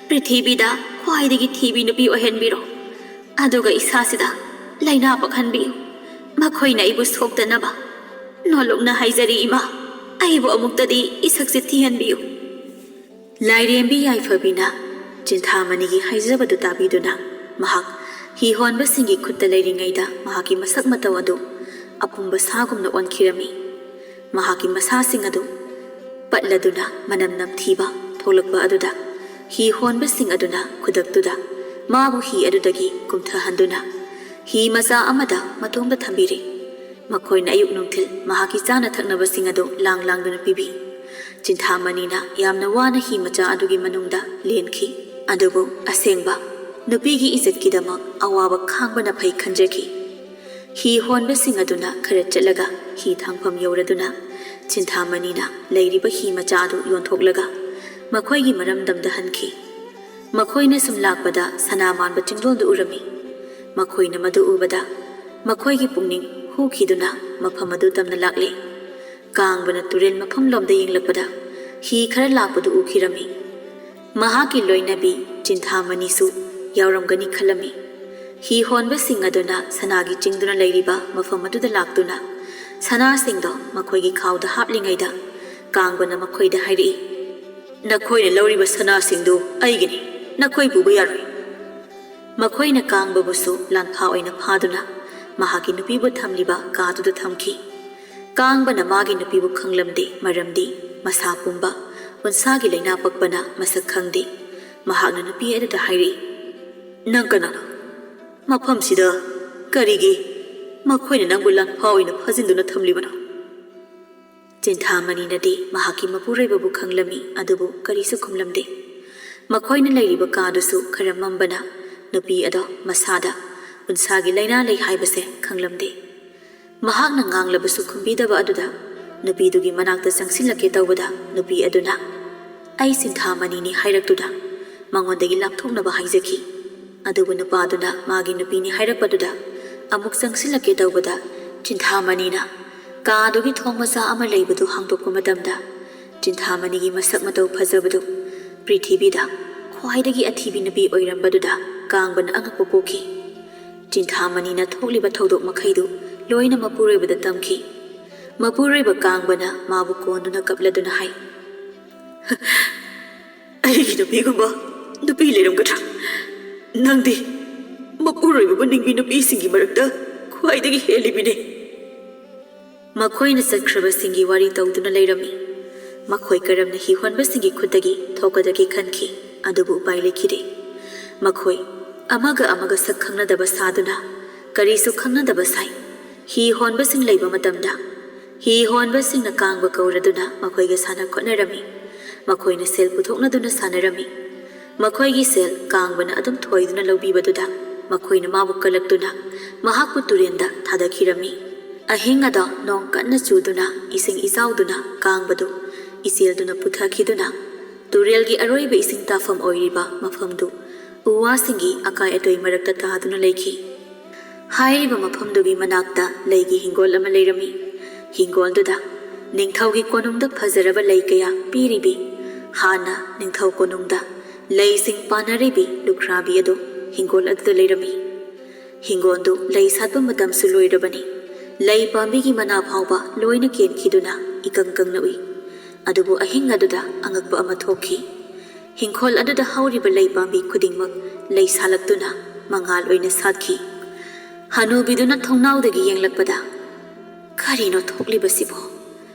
ꯄ꯭ꯔꯤꯊꯤꯕꯤꯗ ꯈ꯭ꯋꯥꯏꯗꯒꯤ ꯊꯤꯕꯤ ꯅꯨꯄꯤ ꯑꯣꯏꯍꯟꯕꯤꯔꯣ꯫ ꯑꯗꯨꯒ ꯏꯁꯥꯁꯤꯗ ꯂꯥꯏꯅꯥ ꯄꯛꯍꯟꯕꯤꯌꯨ꯫ ꯃꯈꯣꯏꯅ ꯑꯩꯕꯨ ꯁꯣꯛꯇꯅꯕ꯫ ꯅꯣꯂꯨꯛꯅ ꯍꯥꯏꯖꯔꯤ ꯏꯃꯥ, ꯑꯩꯕꯨ ꯑꯃꯨꯛꯇꯗꯤ ꯏꯁꯛꯁꯦ ꯊꯤꯍꯟꯕꯤꯌꯨ꯫ ꯂꯥꯏꯔꯦꯝꯕꯤ ꯌꯥꯏꯐꯕꯤꯅ ꯆꯤꯟꯊꯥꯃꯅꯤꯒꯤ ꯍꯥꯏꯖꯕꯗꯨ ꯇꯥꯕꯤꯗꯨꯅ ꯃꯍꯥꯛ ꯍꯤ ꯍꯣꯟꯕꯁꯤꯡꯒꯤ ꯈꯨꯠꯇ ꯂꯩꯔꯤꯉꯩꯗ ꯃꯍꯥꯛꯀꯤ ꯃꯁꯛ ꯃꯇꯧ ꯑꯗꯨ ꯑꯄꯨꯝꯕ ꯁꯥꯒꯨꯝꯅ ꯑꯣꯟꯈꯤꯔꯝꯃꯤ꯫ ꯃꯍꯥꯛꯀꯤ ꯃꯁꯥꯁꯤꯡ ꯑꯗꯨ ꯄꯠꯂꯗꯨꯅ ꯃꯅꯝ ꯅꯝꯊꯤꯕ ꯊꯣꯛꯂꯛꯄ ꯑꯗꯨꯗ ꯍꯤ ꯍꯣꯟꯕꯁꯤꯡ ꯑꯗꯨꯅ ꯈꯨꯗꯛꯇꯨꯗ ꯃꯥꯕꯨ ꯍꯤ ꯑꯗꯨꯗꯒꯤ ꯀꯨꯝꯊꯍꯟꯗꯨꯅ ꯍꯤ ꯃꯆꯥ ꯑꯃꯗ ꯃꯇꯣꯝꯗ ꯊꯝꯕꯤꯔꯦ꯫ ꯃꯈꯣꯏꯅ ꯑꯌꯨꯛ ꯅꯨꯡꯊꯤꯜ ꯃꯍꯥꯛꯀꯤ ꯆꯥꯅ ꯊꯛꯅꯕꯁꯤꯡ ꯑꯗꯨ ꯂꯥꯡ ꯂꯥꯡꯗꯨꯅ ꯄꯤꯕꯤ꯫ ꯆꯤꯟꯊꯥꯃꯅꯤꯅ ꯌꯥꯝꯅ ꯋꯥꯅ ꯍꯤ ꯃꯆꯥ ꯑꯗꯨꯒꯤ ꯃꯅꯨꯡꯗ ꯂꯦꯟꯈꯤ꯫ ꯑꯗꯨꯕꯨ ꯑꯁꯦꯡꯕ ꯅꯨꯄꯤꯒꯤ ꯏꯖꯠꯀꯤꯗꯃꯛ ꯑꯋꯥꯕ ꯈꯥꯡꯕꯅ ꯐꯩ ꯈꯟꯖꯈꯤ꯫ ꯍꯤ ꯍꯣꯟꯕꯁꯤꯡ ꯑꯗꯨꯅ ꯈꯔ ꯆꯠꯂꯒ ꯍꯤ ꯊꯥꯡꯐꯝ ꯌꯧꯔꯗꯨꯅ ꯆꯤꯟꯊꯥꯃꯅꯤꯅ ꯂꯩꯔꯤꯕ ꯍꯤ ꯃꯆꯥ ꯑꯗꯨ ꯌꯣꯟꯊꯣꯛꯂꯒ ꯃꯈꯣꯏꯒꯤ ꯃꯔꯝꯗꯝꯗ ꯍꯟꯈꯤ꯫ ꯃꯈꯣꯏꯅ ꯁꯨꯝ ꯂꯥꯛꯄꯗ ꯁꯅꯥ ꯃꯥꯟꯕ ꯆꯤꯡꯗꯣꯜꯗꯨ ꯎꯔꯝꯃꯤ꯫ ꯃꯈꯣꯏꯅ ꯃꯗꯨ ꯎꯕꯗ ꯃꯈꯣꯏꯒꯤ ꯄꯨꯛꯅꯤꯡ ꯍꯨꯈꯤꯗꯨꯅ ꯃꯐꯝ ꯑꯗꯨ ꯇꯝꯅ ꯂꯥꯛꯂꯦ꯫ ꯀꯥꯡꯕꯅ ꯇꯨꯔꯦꯜ ꯃꯐꯝꯂꯣꯝꯗ ꯌꯦꯡꯂꯛꯄꯗ ꯍꯤ ꯈꯔ ꯂꯥꯛꯄꯗꯨ ꯎꯈꯤꯔꯝꯃꯤ꯫ ꯃꯍꯥꯛꯀꯤ ꯂꯣꯏꯅꯕꯤ ꯆꯤꯟꯊꯥꯃꯅꯤꯁꯨ ꯌꯥꯎꯔꯝꯒꯅꯤ ꯈꯜꯂꯝꯃꯤ꯫ ꯍꯤ ꯍꯣꯟꯕꯁꯤꯡ ꯑꯗꯨꯅ ꯁꯅꯥꯒꯤ ꯆꯤꯡꯗꯨꯅ ꯂꯩꯔꯤꯕ ꯃꯐꯝ ꯑꯗꯨꯗ ꯂꯥꯛꯇꯨꯅ ꯁꯅꯥꯁꯤꯡꯗꯣ ꯃꯈꯣꯏꯒꯤ ꯈꯥꯎꯗ ꯍꯥꯞꯂꯤꯉꯩꯗ ꯀꯥꯡꯕꯅ ꯃꯈꯣꯏꯗ ꯍꯥꯏꯔꯛꯏ, "ꯅꯈꯣꯏꯅ ꯂꯧꯔꯤꯕ ꯁꯅꯥꯁꯤꯡꯗꯨ ꯑꯩꯒꯤꯅꯤ, ꯅꯈꯣꯏ ꯄꯨꯕ ꯌꯥꯔꯣꯏ꯫" ꯃꯈꯣꯏꯅ ꯀꯥꯡꯕꯕꯨꯁꯨ ꯂꯥꯟꯐꯥ ꯑꯣꯏꯅ ꯐꯥꯗꯨꯅ ꯃꯍꯥꯛꯀꯤ ꯅꯨꯄꯤꯕꯨ ꯊꯝꯂꯤꯕ ꯀꯥꯗꯨꯗ ꯊꯝꯈꯤ꯫ ꯀꯥꯡꯕꯅ ꯃꯥꯒꯤ ꯅꯨꯄꯤꯕꯨ ꯈꯪꯂꯝꯗꯦ, ꯃꯔꯝꯗꯤ ꯃꯁꯥ ꯄꯨꯝꯕ ꯎꯟꯁꯥꯒꯤ ꯂꯥꯏꯅꯥ ꯄꯛꯄꯅ ꯃꯁꯛ ꯈꯪꯗꯦ꯫ ꯃꯍꯥꯛꯅ ꯅꯨꯄꯤ ꯑꯗꯨꯗ ꯍꯥꯏꯔꯛꯏ, "ꯅꯪ ꯀꯅꯥꯅꯣ? ꯃꯐꯝꯁꯤꯗ ꯀꯔꯤꯒꯤ ꯃꯈꯣꯏꯅ ꯅꯪꯕꯨ ꯂꯥꯟꯐꯥ ꯑꯣꯏꯅ ꯐꯥꯖꯤꯟꯗꯨꯅ ꯊꯝꯂꯤꯕꯅꯣ?" ꯆꯤꯟꯊꯥꯃꯅꯤꯅꯗꯤ ꯃꯍꯥꯛꯀꯤ ꯃꯄꯨꯔꯣꯏꯕꯕꯨ ꯈꯪꯂꯝꯃꯤ, ꯑꯗꯨꯕꯨ ꯀꯔꯤꯁꯨ ꯈꯨꯝꯂꯝꯗꯦ꯫ ꯃꯈꯣꯏꯅ ꯂꯩꯔꯤꯕ ꯀꯥꯗꯨꯁꯨ ꯈꯔ ꯃꯝꯕꯅ ꯅꯨꯄꯤ ꯑꯗꯣ ꯃꯁꯥꯗ ꯎꯟꯁꯥꯒꯤ ꯂꯥꯏꯅꯥ ꯂꯩ ꯍꯥꯏꯕꯁꯦ ꯈꯪꯂꯝꯗꯦ꯫ ꯃꯍꯥꯛꯅ ꯉꯥꯡꯂꯕꯁꯨ ꯈꯨꯝꯕꯤꯗꯕ ꯑꯗꯨꯗ ꯅꯨꯄꯤꯗꯨꯒꯤ ꯃꯅꯥꯛꯇ ꯆꯪꯁꯤꯜꯂꯛꯀꯦ ꯇꯧꯕꯗ ꯅꯨꯄꯤ ꯑꯗꯨꯅ, "ꯑꯩ ꯆꯤꯟꯊꯥꯃꯅꯤꯅꯤ" ꯍꯥꯏꯔꯛꯇꯨꯅ ꯃꯉꯣꯟꯗꯒꯤ ꯂꯥꯞꯊꯣꯛꯅꯕ ꯍꯥꯏꯖꯈꯤ꯫ ꯑꯗꯨꯕꯨ ꯅꯨꯄꯥꯗꯨꯅ ꯃꯥꯒꯤ ꯅꯨꯄꯤꯅꯤ ꯍꯥꯏꯔꯛꯄꯗꯨꯗ ꯑꯃꯨꯛ ꯆꯪꯁꯤꯜꯂꯛꯀꯦ ꯇꯧꯕꯗ ꯆꯤꯟꯊꯥꯃꯅꯤꯅ ꯀꯥꯗꯨꯒꯤ ꯊꯣꯡ ꯃꯆꯥ ꯑꯃ ꯂꯩꯕꯗꯨ ꯍꯥꯡꯗꯣꯛꯄ ꯃꯇꯝꯗ ꯆꯤꯟꯊꯥꯃꯅꯤꯒꯤ ꯃꯁꯛ ꯃꯇꯧ ꯐꯖꯕꯗꯨ ꯄ꯭ꯔꯤꯊꯤꯕꯤꯗ ꯈ꯭ꯋꯥꯏꯗꯒꯤ ꯑꯊꯤꯕꯤ ꯅꯨꯄꯤ ꯑꯣꯏꯔꯝꯕꯗꯨꯗ ꯀꯥꯡꯕꯅ ꯑꯉꯛꯄ ꯄꯣꯛꯈꯤ꯫ ꯆꯤꯟꯊꯥꯃꯅꯤꯅ ꯊꯣꯛꯂꯤꯕ ꯊꯧꯗꯣꯛ ꯃꯈꯩꯗꯨ ꯂꯣꯏꯅ ꯃꯄꯨꯔꯣꯏꯕꯗ ꯇꯝꯈꯤ꯫ ꯃꯄꯨꯔꯣꯏꯕ ꯀꯥꯡꯕꯅ ꯃꯥꯕꯨ ꯀꯣꯟꯗꯨꯅ ꯀꯞꯂꯗꯨꯅ ꯍꯥꯏ, "ꯑꯩꯒꯤ ꯅꯨꯄꯤꯒꯨꯝꯕ ꯅꯨꯄꯤ ꯂꯩꯔꯝꯒꯗ꯭ꯔꯥ? ꯅꯪꯗꯤ ꯃꯄꯨꯔꯣꯏꯕꯕꯨ ꯅꯤꯡꯕꯤ ꯅꯨꯄꯤꯁꯤꯡꯒꯤ ꯃꯔꯛꯇ ꯈ꯭ꯋꯥꯏꯗꯒꯤ ꯍꯦꯜꯂꯤꯕꯤꯅꯤ꯫" ꯃꯈꯣꯏꯅ ꯆꯠꯈ꯭ꯔꯕꯁꯤꯡꯒꯤ ꯋꯥꯔꯤ ꯇꯧꯗꯨꯅ ꯂꯩꯔꯝꯃꯤ꯫ ꯃꯈꯣꯏ ꯀꯔꯝꯅ ꯍꯤ ꯍꯣꯟꯕꯁꯤꯡꯒꯤ ꯈꯨꯠꯇꯒꯤ ꯊꯣꯛꯀꯗꯒꯦ ꯈꯟꯈꯤ, ꯑꯗꯨꯕꯨ ꯎꯄꯥꯏ ꯂꯩꯈꯤꯗꯦ꯫ ꯃꯈꯣꯏ ꯑꯃꯒ ꯑꯃꯒ ꯁꯛ ꯈꯪꯅꯗꯕ ꯁꯥꯗꯨꯅ, ꯀꯔꯤꯁꯨ ꯈꯪꯅꯗꯕ ꯁꯥꯏ꯫ ꯍꯤ ꯍꯣꯟꯕꯁꯤꯡ ꯂꯩꯕ ꯃꯇꯝꯗ ꯍꯤ ꯍꯣꯟꯕꯁꯤꯡꯅ ꯀꯥꯡꯕ ꯀꯧꯔꯗꯨꯅ ꯃꯈꯣꯏꯒ ꯁꯥꯟꯅ ꯈꯣꯠꯅꯔꯝꯃꯤ꯫ ꯃꯈꯣꯏꯅ ꯁꯦꯜ ꯄꯨꯊꯣꯛꯅꯗꯨꯅ ꯁꯥꯟꯅꯔꯝꯃꯤ꯫ ꯃꯈꯣꯏꯒꯤ ꯁꯦꯜ ꯀꯥꯡꯕꯅ ꯑꯗꯨꯝ ꯊꯣꯏꯗꯨꯅ ꯂꯧꯕꯤꯕꯗꯨꯗ ꯃꯈꯣꯏꯅ ꯃꯥꯕꯨ ꯀꯜꯂꯛꯇꯨꯅ ꯃꯍꯥꯛꯄꯨ ꯇꯨꯔꯦꯟꯗ ꯊꯥꯗꯈꯤꯔꯝꯃꯤ꯫ ꯑꯍꯤꯡ ꯑꯗꯣ ꯅꯣꯡ ꯀꯟꯅ ꯆꯨꯗꯨꯅ ꯏꯁꯤꯡ ꯏꯆꯥꯎꯗꯨꯅ ꯀꯥꯡꯕꯗꯨ ꯏꯆꯦꯜꯗꯨꯅ ꯄꯨꯊꯈꯤꯗꯨꯅ ꯇꯨꯔꯦꯜꯒꯤ ꯑꯔꯣꯏꯕ ꯏꯁꯤꯡ ꯇꯥꯐꯝ ꯑꯣꯏꯔꯤꯕ ꯃꯐꯝꯗꯨ ꯎ ꯋꯥꯁꯤꯡꯒꯤ ꯑꯀꯥꯏ ꯑꯇꯣꯏ ꯃꯔꯛꯇ ꯇꯥꯗꯨꯅ ꯂꯩꯈꯤ꯫ ꯍꯥꯏꯔꯤꯕ ꯃꯐꯝꯗꯨꯒꯤ ꯃꯅꯥꯛꯇ ꯂꯩꯒꯤ ꯍꯤꯡꯒꯣꯜ ꯑꯃ ꯂꯩꯔꯝꯃꯤ꯫ ꯍꯤꯡꯒꯣꯜꯗꯨꯗ ꯅꯤꯡꯊꯧꯒꯤ ꯀꯣꯅꯨꯡꯗ ꯐꯖꯔꯕ ꯂꯩ ꯀꯌꯥ ꯄꯤꯔꯤꯕꯤ, ꯍꯥꯟꯅ ꯅꯤꯡꯊꯧ ꯀꯣꯅꯨꯡꯗ ꯂꯩꯁꯤꯡ ꯄꯥꯟꯅꯔꯤꯕꯤ ꯂꯨꯈ꯭ꯔꯥꯕꯤ ꯑꯗꯨ ꯍꯤꯡꯒꯣꯜ ꯑꯗꯨꯗ ꯂꯩꯔꯝꯃꯤ꯫ ꯍꯤꯡꯒꯣꯜꯗꯨ ꯂꯩ ꯁꯥꯠꯄ ꯃꯇꯝꯁꯨ ꯂꯣꯏꯔꯕꯅꯤ꯫ ꯂꯩ ꯄꯥꯝꯕꯤꯒꯤ ꯃꯅꯥ ꯐꯥꯎꯕ ꯂꯣꯏꯅ ꯀꯦꯟꯈꯤꯗꯨꯅ ꯏꯀꯪ ꯀꯪꯅ ꯎꯏ꯫ ꯑꯗꯨꯕꯨ ꯑꯍꯤꯡ ꯑꯗꯨꯗ ꯑꯉꯛꯄ ꯑꯃ ꯊꯣꯛꯈꯤ꯫ ꯍꯤꯡꯈꯣꯜ ꯑꯗꯨꯗ ꯍꯧꯔꯤꯕ ꯂꯩ ꯄꯥꯝꯕꯤ ꯈꯨꯗꯤꯡꯃꯛ ꯂꯩ ꯁꯥꯠꯂꯛꯇꯨꯅ ꯃꯉꯥꯜ ꯑꯣꯏꯅ ꯁꯥꯠꯈꯤ꯫ ꯍꯅꯨꯕꯤꯗꯨꯅ ꯊꯣꯡꯅꯥꯎꯗꯒꯤ ꯌꯦꯡꯂꯛꯄꯗ, "ꯀꯔꯤꯅꯣ ꯊꯣꯛꯂꯤꯕꯁꯤꯕꯣ?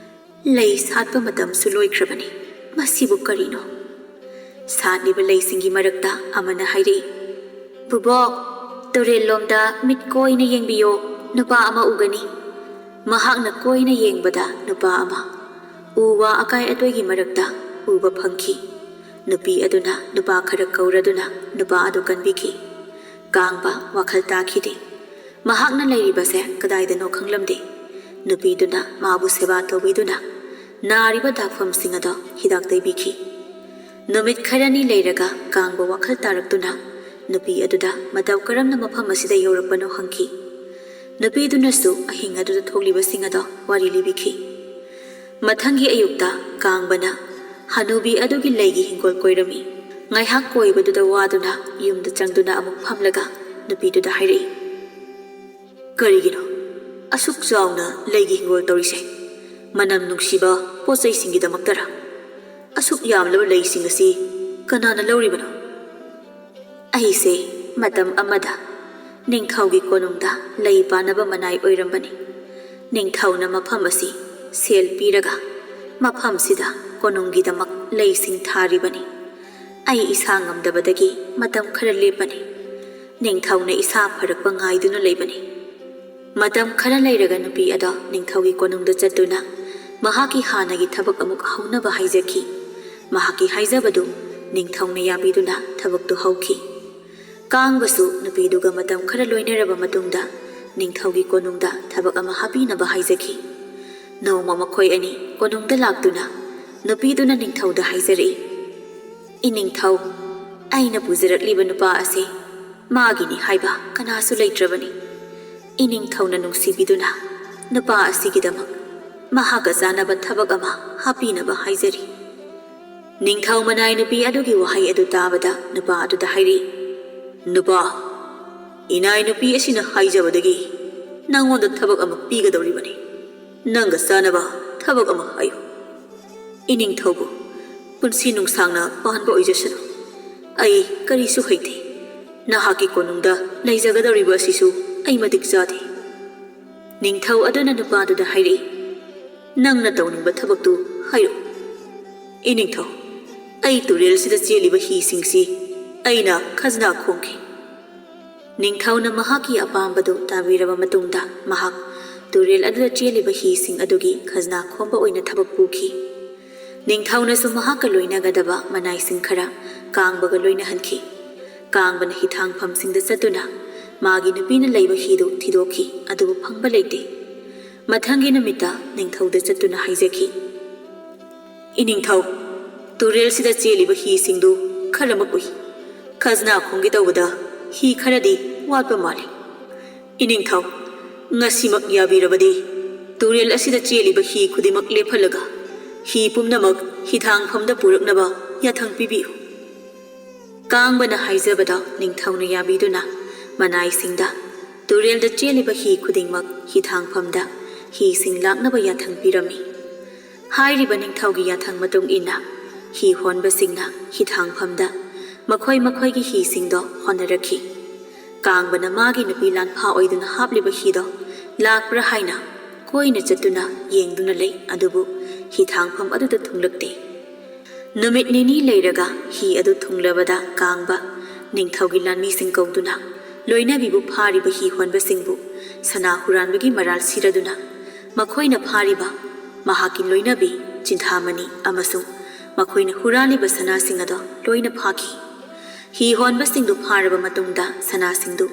ꯂꯩ ꯁꯥꯠꯄ ꯃꯇꯝꯁꯨ ꯂꯣꯏꯈ꯭ꯔꯕꯅꯤ꯫ ꯃꯁꯤꯕꯨ ꯀꯔꯤꯅꯣ?" ꯁꯥꯠꯂꯤꯕ ꯂꯩꯁꯤꯡꯒꯤ ꯃꯔꯛꯇ ꯑꯃꯅ ꯍꯥꯏꯔꯛꯏ, "ꯕꯨꯕꯣꯛ, ꯇꯨꯔꯦꯜꯂꯣꯝꯗ ꯃꯤꯠ ꯀꯣꯏꯅ ꯌꯦꯡꯕꯤꯌꯣ, ꯅꯨꯄꯥ ꯑꯃ ꯎꯒꯅꯤ꯫" ꯃꯍꯥꯛꯅ ꯀꯣꯏꯅ ꯌꯦꯡꯕꯗ ꯅꯨꯄꯥ ꯑꯃ ꯎ ꯋꯥ ꯑꯀꯥꯏ ꯑꯇꯣꯏꯒꯤ ꯃꯔꯛꯇ ꯎꯕ ꯐꯪꯈꯤ꯫ ꯅꯨꯄꯤ ꯑꯗꯨꯅ ꯅꯨꯄꯥ ꯈꯔ ꯀꯧꯔꯗꯨꯅ ꯅꯨꯄꯥ ꯑꯗꯨ ꯀꯟꯕꯤꯈꯤ꯫ ꯀꯥꯡꯕ ꯋꯥꯈꯜ ꯇꯥꯈꯤꯗꯦ꯫ ꯃꯍꯥꯛꯅ ꯂꯩꯔꯤꯕꯁꯦ ꯀꯗꯥꯏꯗꯅꯣ ꯈꯪꯂꯝꯗꯦ꯫ ꯅꯨꯄꯤꯗꯨꯅ ꯃꯥꯕꯨ ꯁꯦꯕꯥ ꯇꯧꯕꯤꯗꯨꯅ ꯅꯥꯔꯤꯕ ꯗꯥꯛꯐꯝꯁꯤꯡ ꯑꯗꯣ ꯍꯤꯗꯥꯛ ꯇꯩꯕꯤꯈꯤ꯫ ꯅꯨꯃꯤꯠ ꯈꯔꯅꯤ ꯂꯩꯔꯒ ꯀꯥꯡꯕ ꯋꯥꯈꯜ ꯇꯥꯔꯛꯇꯨꯅ ꯅꯨꯄꯤ ꯑꯗꯨꯗ ꯃꯇꯧ ꯀꯔꯝꯅ ꯃꯐꯝ ꯑꯁꯤꯗ ꯌꯧꯔꯛꯄꯅꯣ ꯍꯪꯈꯤ꯫ ꯅꯨꯄꯤꯗꯨꯅꯁꯨ ꯑꯍꯤꯡ ꯑꯗꯨꯗ ꯊꯣꯛꯂꯤꯕꯁꯤꯡ ꯑꯗꯣ ꯋꯥꯔꯤ ꯂꯤꯕꯤꯈꯤ꯫ ꯃꯊꯪꯒꯤ ꯑꯌꯨꯛꯇ ꯀꯥꯡꯕꯅ ꯍꯅꯨꯕꯤ ꯑꯗꯨꯒꯤ ꯂꯩꯒꯤ ꯍꯤꯡꯒꯣꯜ ꯀꯣꯏꯔꯝꯃꯤ꯫ ꯉꯥꯏꯍꯥꯛ ꯀꯣꯏꯕꯗꯨꯗ ꯋꯥꯗꯨꯅ ꯌꯨꯝꯗ ꯆꯪꯗꯨꯅ ꯑꯃꯨꯛ ꯐꯝꯂꯒ ꯅꯨꯄꯤꯗꯨꯗ ꯍꯥꯏꯔꯛꯏ, "ꯀꯔꯤꯒꯤꯅꯣ ꯑꯁꯨꯛ ꯆꯥꯎꯅ ꯂꯩꯒꯤ ꯍꯤꯡꯒꯣꯜ ꯇꯧꯔꯤꯁꯦ? ꯃꯅꯝ ꯅꯨꯡꯁꯤꯕ ꯄꯣꯠ ꯆꯩꯁꯤꯡꯒꯤꯗꯃꯛꯇꯔ? ꯑꯁꯨꯛ ꯌꯥꯝꯂꯕ ꯂꯩꯁꯤꯡ ꯑꯁꯤ ꯀꯅꯥꯅ ꯂꯧꯔꯤꯕꯅꯣ?" "ꯑꯩꯁꯦ ꯃꯇꯝ ꯑꯃꯗ ꯅꯤꯡꯊꯧꯒꯤ ꯀꯣꯅꯨꯡꯗ ꯂꯩ ꯄꯥꯟꯅꯕ ꯃꯅꯥꯏ ꯑꯣꯏꯔꯝꯕꯅꯤ꯫ ꯅꯤꯡꯊꯧꯅ ꯃꯐꯝ ꯑꯁꯤ ꯁꯦꯜ ꯄꯤꯔꯒ ꯃꯐꯝꯁꯤꯗ ꯀꯣꯅꯨꯡꯒꯤꯗꯃꯛ ꯂꯩꯁꯤꯡ ꯊꯥꯔꯤꯕꯅꯤ꯫ ꯑꯩ ꯏꯁꯥ ꯉꯝꯗꯕꯗꯒꯤ ꯃꯇꯝ ꯈꯔ ꯂꯦꯞꯄꯅꯤ꯫ ꯅꯤꯡꯊꯧꯅ ꯏꯁꯥ ꯐꯔꯛꯄ ꯉꯥꯏꯗꯨꯅ ꯂꯩꯕꯅꯤ꯫" ꯃꯇꯝ ꯈꯔ ꯂꯩꯔꯒ ꯅꯨꯄꯤ ꯑꯗꯣ ꯅꯤꯡꯊꯧꯒꯤ ꯀꯣꯅꯨꯡꯗ ꯆꯠꯇꯨꯅ ꯃꯍꯥꯛꯀꯤ ꯍꯥꯟꯅꯒꯤ ꯊꯕꯛ ꯑꯃꯨꯛ ꯍꯧꯅꯕ ꯍꯥꯏꯖꯈꯤ꯫ ꯃꯍꯥꯛꯀꯤ ꯍꯥꯏꯖꯕꯗꯨ ꯅꯤꯡꯊꯧꯅ ꯌꯥꯕꯤꯗꯨꯅ ꯊꯕꯛꯇꯨ ꯍꯧꯈꯤ꯫ ꯀꯥꯡꯕꯁꯨ ꯅꯨꯄꯤꯗꯨꯒ ꯃꯇꯝ ꯈꯔ ꯂꯣꯏꯅꯔꯕ ꯃꯇꯨꯡꯗ ꯅꯤꯡꯊꯧꯒꯤ ꯀꯣꯅꯨꯡꯗ ꯊꯕꯛ ꯑꯃ ꯍꯥꯞꯄꯤꯅꯕ ꯍꯥꯏꯖꯈꯤ꯫ ꯅꯣꯡꯃ ꯃꯈꯣꯏ ꯑꯅꯤ ꯀꯣꯅꯨꯡꯗ ꯂꯥꯛꯇꯨꯅ ꯅꯨꯄꯤꯗꯨꯅ ꯅꯤꯡꯊꯧꯗ ꯍꯥꯏꯖꯔꯛꯏ, "ꯏꯅꯤꯡꯊꯧ, ꯑꯩꯅ ꯄꯨꯖꯔꯛꯂꯤꯕ ꯅꯨꯄꯥ ꯑꯁꯤ ꯃꯥꯒꯤꯅꯤ ꯍꯥꯏꯕ ꯀꯅꯥꯁꯨ ꯂꯩꯇ꯭ꯔꯕꯅꯤ꯫ ꯏꯅꯤꯡꯊꯧꯅ ꯅꯨꯡꯁꯤꯕꯤꯗꯨꯅ ꯅꯨꯄꯥ ꯑꯁꯤꯒꯤꯗꯃꯛ ꯃꯍꯥꯛꯀ ꯆꯥꯟꯅꯕ ꯊꯕꯛ ꯑꯃ ꯍꯥꯞꯄꯤꯅꯕ ꯍꯥꯏꯖꯔꯤ꯫" ꯅꯤꯡꯊꯧ ꯃꯅꯥꯏ ꯅꯨꯄꯤ ꯑꯗꯨꯒꯤ ꯋꯥꯍꯩ ꯑꯗꯨ ꯇꯥꯕꯗ ꯅꯨꯄꯥ ꯑꯗꯨꯗ ꯍꯥꯏꯔꯤ, "ꯅꯨꯄꯥ, ꯏꯅꯥꯏ ꯅꯨꯄꯤ ꯑꯁꯤꯅ ꯍꯥꯏꯖꯕꯗꯒꯤ ꯅꯪꯉꯣꯟꯗ ꯊꯕꯛ ꯑꯃ ꯄꯤꯒꯗꯧꯔꯤꯕꯅꯤ꯫ ꯅꯪꯒ ꯆꯥꯟꯅꯕ ꯊꯕꯛ ꯑꯃ ꯍꯥꯏꯌꯨ꯫" "ꯏꯅꯤꯡꯊꯧꯕꯨ ꯄꯨꯟꯁꯤ ꯅꯨꯡꯁꯥꯡꯅ ꯄꯥꯟꯕ ꯑꯣꯏꯖꯁꯅꯨ꯫ ꯑꯩ ꯀꯔꯤꯁꯨ ꯍꯩꯇꯦ꯫ ꯅꯍꯥꯛꯀꯤ ꯀꯣꯅꯨꯡꯗ ꯂꯩꯖꯒꯗꯧꯔꯤꯕ ꯑꯁꯤꯁꯨ ꯑꯩ ꯃꯇꯤꯛ ꯆꯥꯗꯦ꯫" ꯅꯤꯡꯊꯧ ꯑꯗꯨꯅ ꯅꯨꯄꯥꯗꯨꯗ ꯍꯥꯏꯔꯛꯏ, "ꯅꯪꯅ ꯇꯧꯅꯤꯡꯕ ꯊꯕꯛꯇꯨ ꯍꯥꯏꯔꯛꯎ꯫" "ꯏꯅꯤꯡꯊꯧ, ꯑꯩ ꯇꯨꯔꯦꯜꯁꯤꯗ ꯆꯦꯜꯂꯤꯕ ꯍꯤꯁꯤꯡꯁꯤ ꯑꯩꯅ ꯈꯖꯅꯥ ꯈꯣꯝꯈꯤ꯫" ꯅꯤꯡꯊꯧꯅ ꯃꯍꯥꯛꯀꯤ ꯑꯄꯥꯝꯕꯗꯨ ꯇꯥꯕꯤꯔꯕ ꯃꯇꯨꯡꯗ ꯃꯍꯥꯛ ꯇꯨꯔꯦꯜ ꯑꯗꯨꯗ ꯆꯦꯜꯂꯤꯕ ꯍꯤꯁꯤꯡ ꯑꯗꯨꯒꯤ ꯈꯖꯅꯥ ꯈꯣꯝꯕ ꯑꯣꯏꯅ ꯊꯕꯛ ꯄꯨꯈꯤ꯫ ꯅꯤꯡꯊꯧꯅꯁꯨ ꯃꯍꯥꯛꯀ ꯂꯣꯏꯅꯒꯗꯕ ꯃꯅꯥꯏꯁꯤꯡ ꯈꯔ ꯀꯥꯡꯕꯒ ꯂꯣꯏꯅꯍꯟꯈꯤ꯫ ꯀꯥꯡꯕꯅ ꯍꯤꯊꯥꯡꯐꯝꯁꯤꯡꯗ ꯆꯠꯇꯨꯅ ꯃꯥꯒꯤ ꯅꯨꯄꯤꯅ ꯂꯩꯕ ꯍꯤꯗꯨ ꯊꯤꯗꯣꯛꯈꯤ, ꯑꯗꯨꯕꯨ ꯐꯪꯕ ꯂꯩꯇꯦ꯫ ꯃꯊꯪꯒꯤ ꯅꯨꯃꯤꯠꯇ ꯅꯤꯡꯊꯧꯗ ꯆꯠꯇꯨꯅ ꯍꯥꯏꯖꯈꯤ, "ꯏꯅꯤꯡꯊꯧ, ꯇꯨꯔꯦꯜꯁꯤꯗ ꯆꯦꯜꯂꯤꯕ ꯍꯤꯁꯤꯡꯗꯨ ꯈꯔꯃꯛ ꯎꯏ꯫ ꯈꯖꯅꯥ ꯈꯣꯝꯒꯦ ꯇꯧꯕꯗ ꯍꯤ ꯈꯔꯗꯤ ꯋꯥꯠꯄ ꯃꯥꯜꯂꯤ꯫ ꯏꯅꯤꯡꯊꯧ, ꯉꯁꯤꯃꯛ ꯌꯥꯕꯤꯔꯕꯗꯤ ꯇꯨꯔꯦꯜ ꯑꯁꯤꯗ ꯆꯦꯜꯂꯤꯕ ꯍꯤ ꯈꯨꯗꯤꯡꯃꯛ ꯂꯦꯞꯍꯜꯂꯒ ꯍꯤ ꯄꯨꯝꯅꯃꯛ ꯍꯤꯊꯥꯡꯐꯝꯗ ꯄꯨꯔꯛꯅꯕ ꯌꯥꯊꯪ ꯄꯤꯕꯤꯌꯨ꯫" ꯀꯥꯡꯕꯅ ꯍꯥꯏꯖꯕꯗꯣ ꯅꯤꯡꯊꯧꯅ ꯌꯥꯕꯤꯗꯨꯅ ꯃꯅꯥꯏꯁꯤꯡꯗ ꯇꯨꯔꯦꯜꯗ ꯆꯦꯜꯂꯤꯕ ꯍꯤ ꯈꯨꯗꯤꯡꯃꯛ ꯍꯤꯊꯥꯡꯐꯝꯗ ꯍꯤꯁꯤꯡ ꯂꯥꯛꯅꯕ ꯌꯥꯊꯪ ꯄꯤꯔꯝꯃꯤ꯫ ꯍꯥꯏꯔꯤꯕ ꯅꯤꯡꯊꯧꯒꯤ ꯌꯥꯊꯪ ꯃꯇꯨꯡ ꯏꯟꯅ ꯍꯤ ꯍꯣꯟꯕꯁꯤꯡꯅ ꯍꯤꯊꯥꯡꯐꯝꯗ ꯃꯈꯣꯏ ꯃꯈꯣꯏꯒꯤ ꯍꯤꯁꯤꯡꯗꯣ ꯍꯣꯟꯅꯔꯛꯈꯤ꯫ ꯀꯥꯡꯕꯅ ꯃꯥꯒꯤ ꯅꯨꯄꯤ ꯂꯥꯟꯐꯥ ꯑꯣꯏꯗꯨꯅ ꯍꯥꯞꯂꯤꯕ ꯍꯤꯗꯣ ꯂꯥꯛꯄ꯭ꯔꯥ ꯍꯥꯏꯅ ꯀꯣꯏꯅ ꯆꯠꯇꯨꯅ ꯌꯦꯡꯗꯨꯅ ꯂꯩ, ꯑꯗꯨꯕꯨ ꯍꯤꯊꯥꯡꯐꯝ ꯑꯗꯨꯗ ꯊꯨꯡꯂꯛꯇꯦ꯫ ꯅꯨꯃꯤꯠ ꯅꯤꯅꯤ ꯂꯩꯔꯒ ꯍꯤ ꯑꯗꯨ ꯊꯨꯡꯂꯕꯗ ꯀꯥꯡꯕ ꯅꯤꯡꯊꯧꯒꯤ ꯂꯥꯟꯃꯤꯁꯤꯡ ꯀꯧꯗꯨꯅ ꯂꯣꯏꯅꯕꯤꯕꯨ ꯐꯥꯔꯤꯕ ꯍꯤ ꯍꯣꯟꯕꯁꯤꯡꯕꯨ ꯁꯅꯥ ꯍꯨꯔꯥꯟꯕꯒꯤ ꯃꯔꯥꯜ ꯁꯤꯔꯗꯨꯅ ꯃꯈꯣꯏꯅ ꯐꯥꯔꯤꯕ ꯃꯍꯥꯛꯀꯤ ꯂꯣꯏꯅꯕꯤ ꯆꯤꯟꯊꯥꯃꯅꯤ ꯑꯃꯁꯨꯡ ꯃꯈꯣꯏꯅ ꯍꯨꯔꯥꯜꯂꯤꯕ ꯁꯅꯥꯁꯤꯡ ꯑꯗꯣ ꯂꯣꯏꯅ ꯐꯥꯈꯤ꯫ ꯍꯤ ꯍꯣꯟꯕꯁꯤꯡꯗꯨ ꯐꯥꯔꯕ ꯃꯇꯨꯡꯗ ꯁꯅꯥꯁꯤꯡꯗꯨ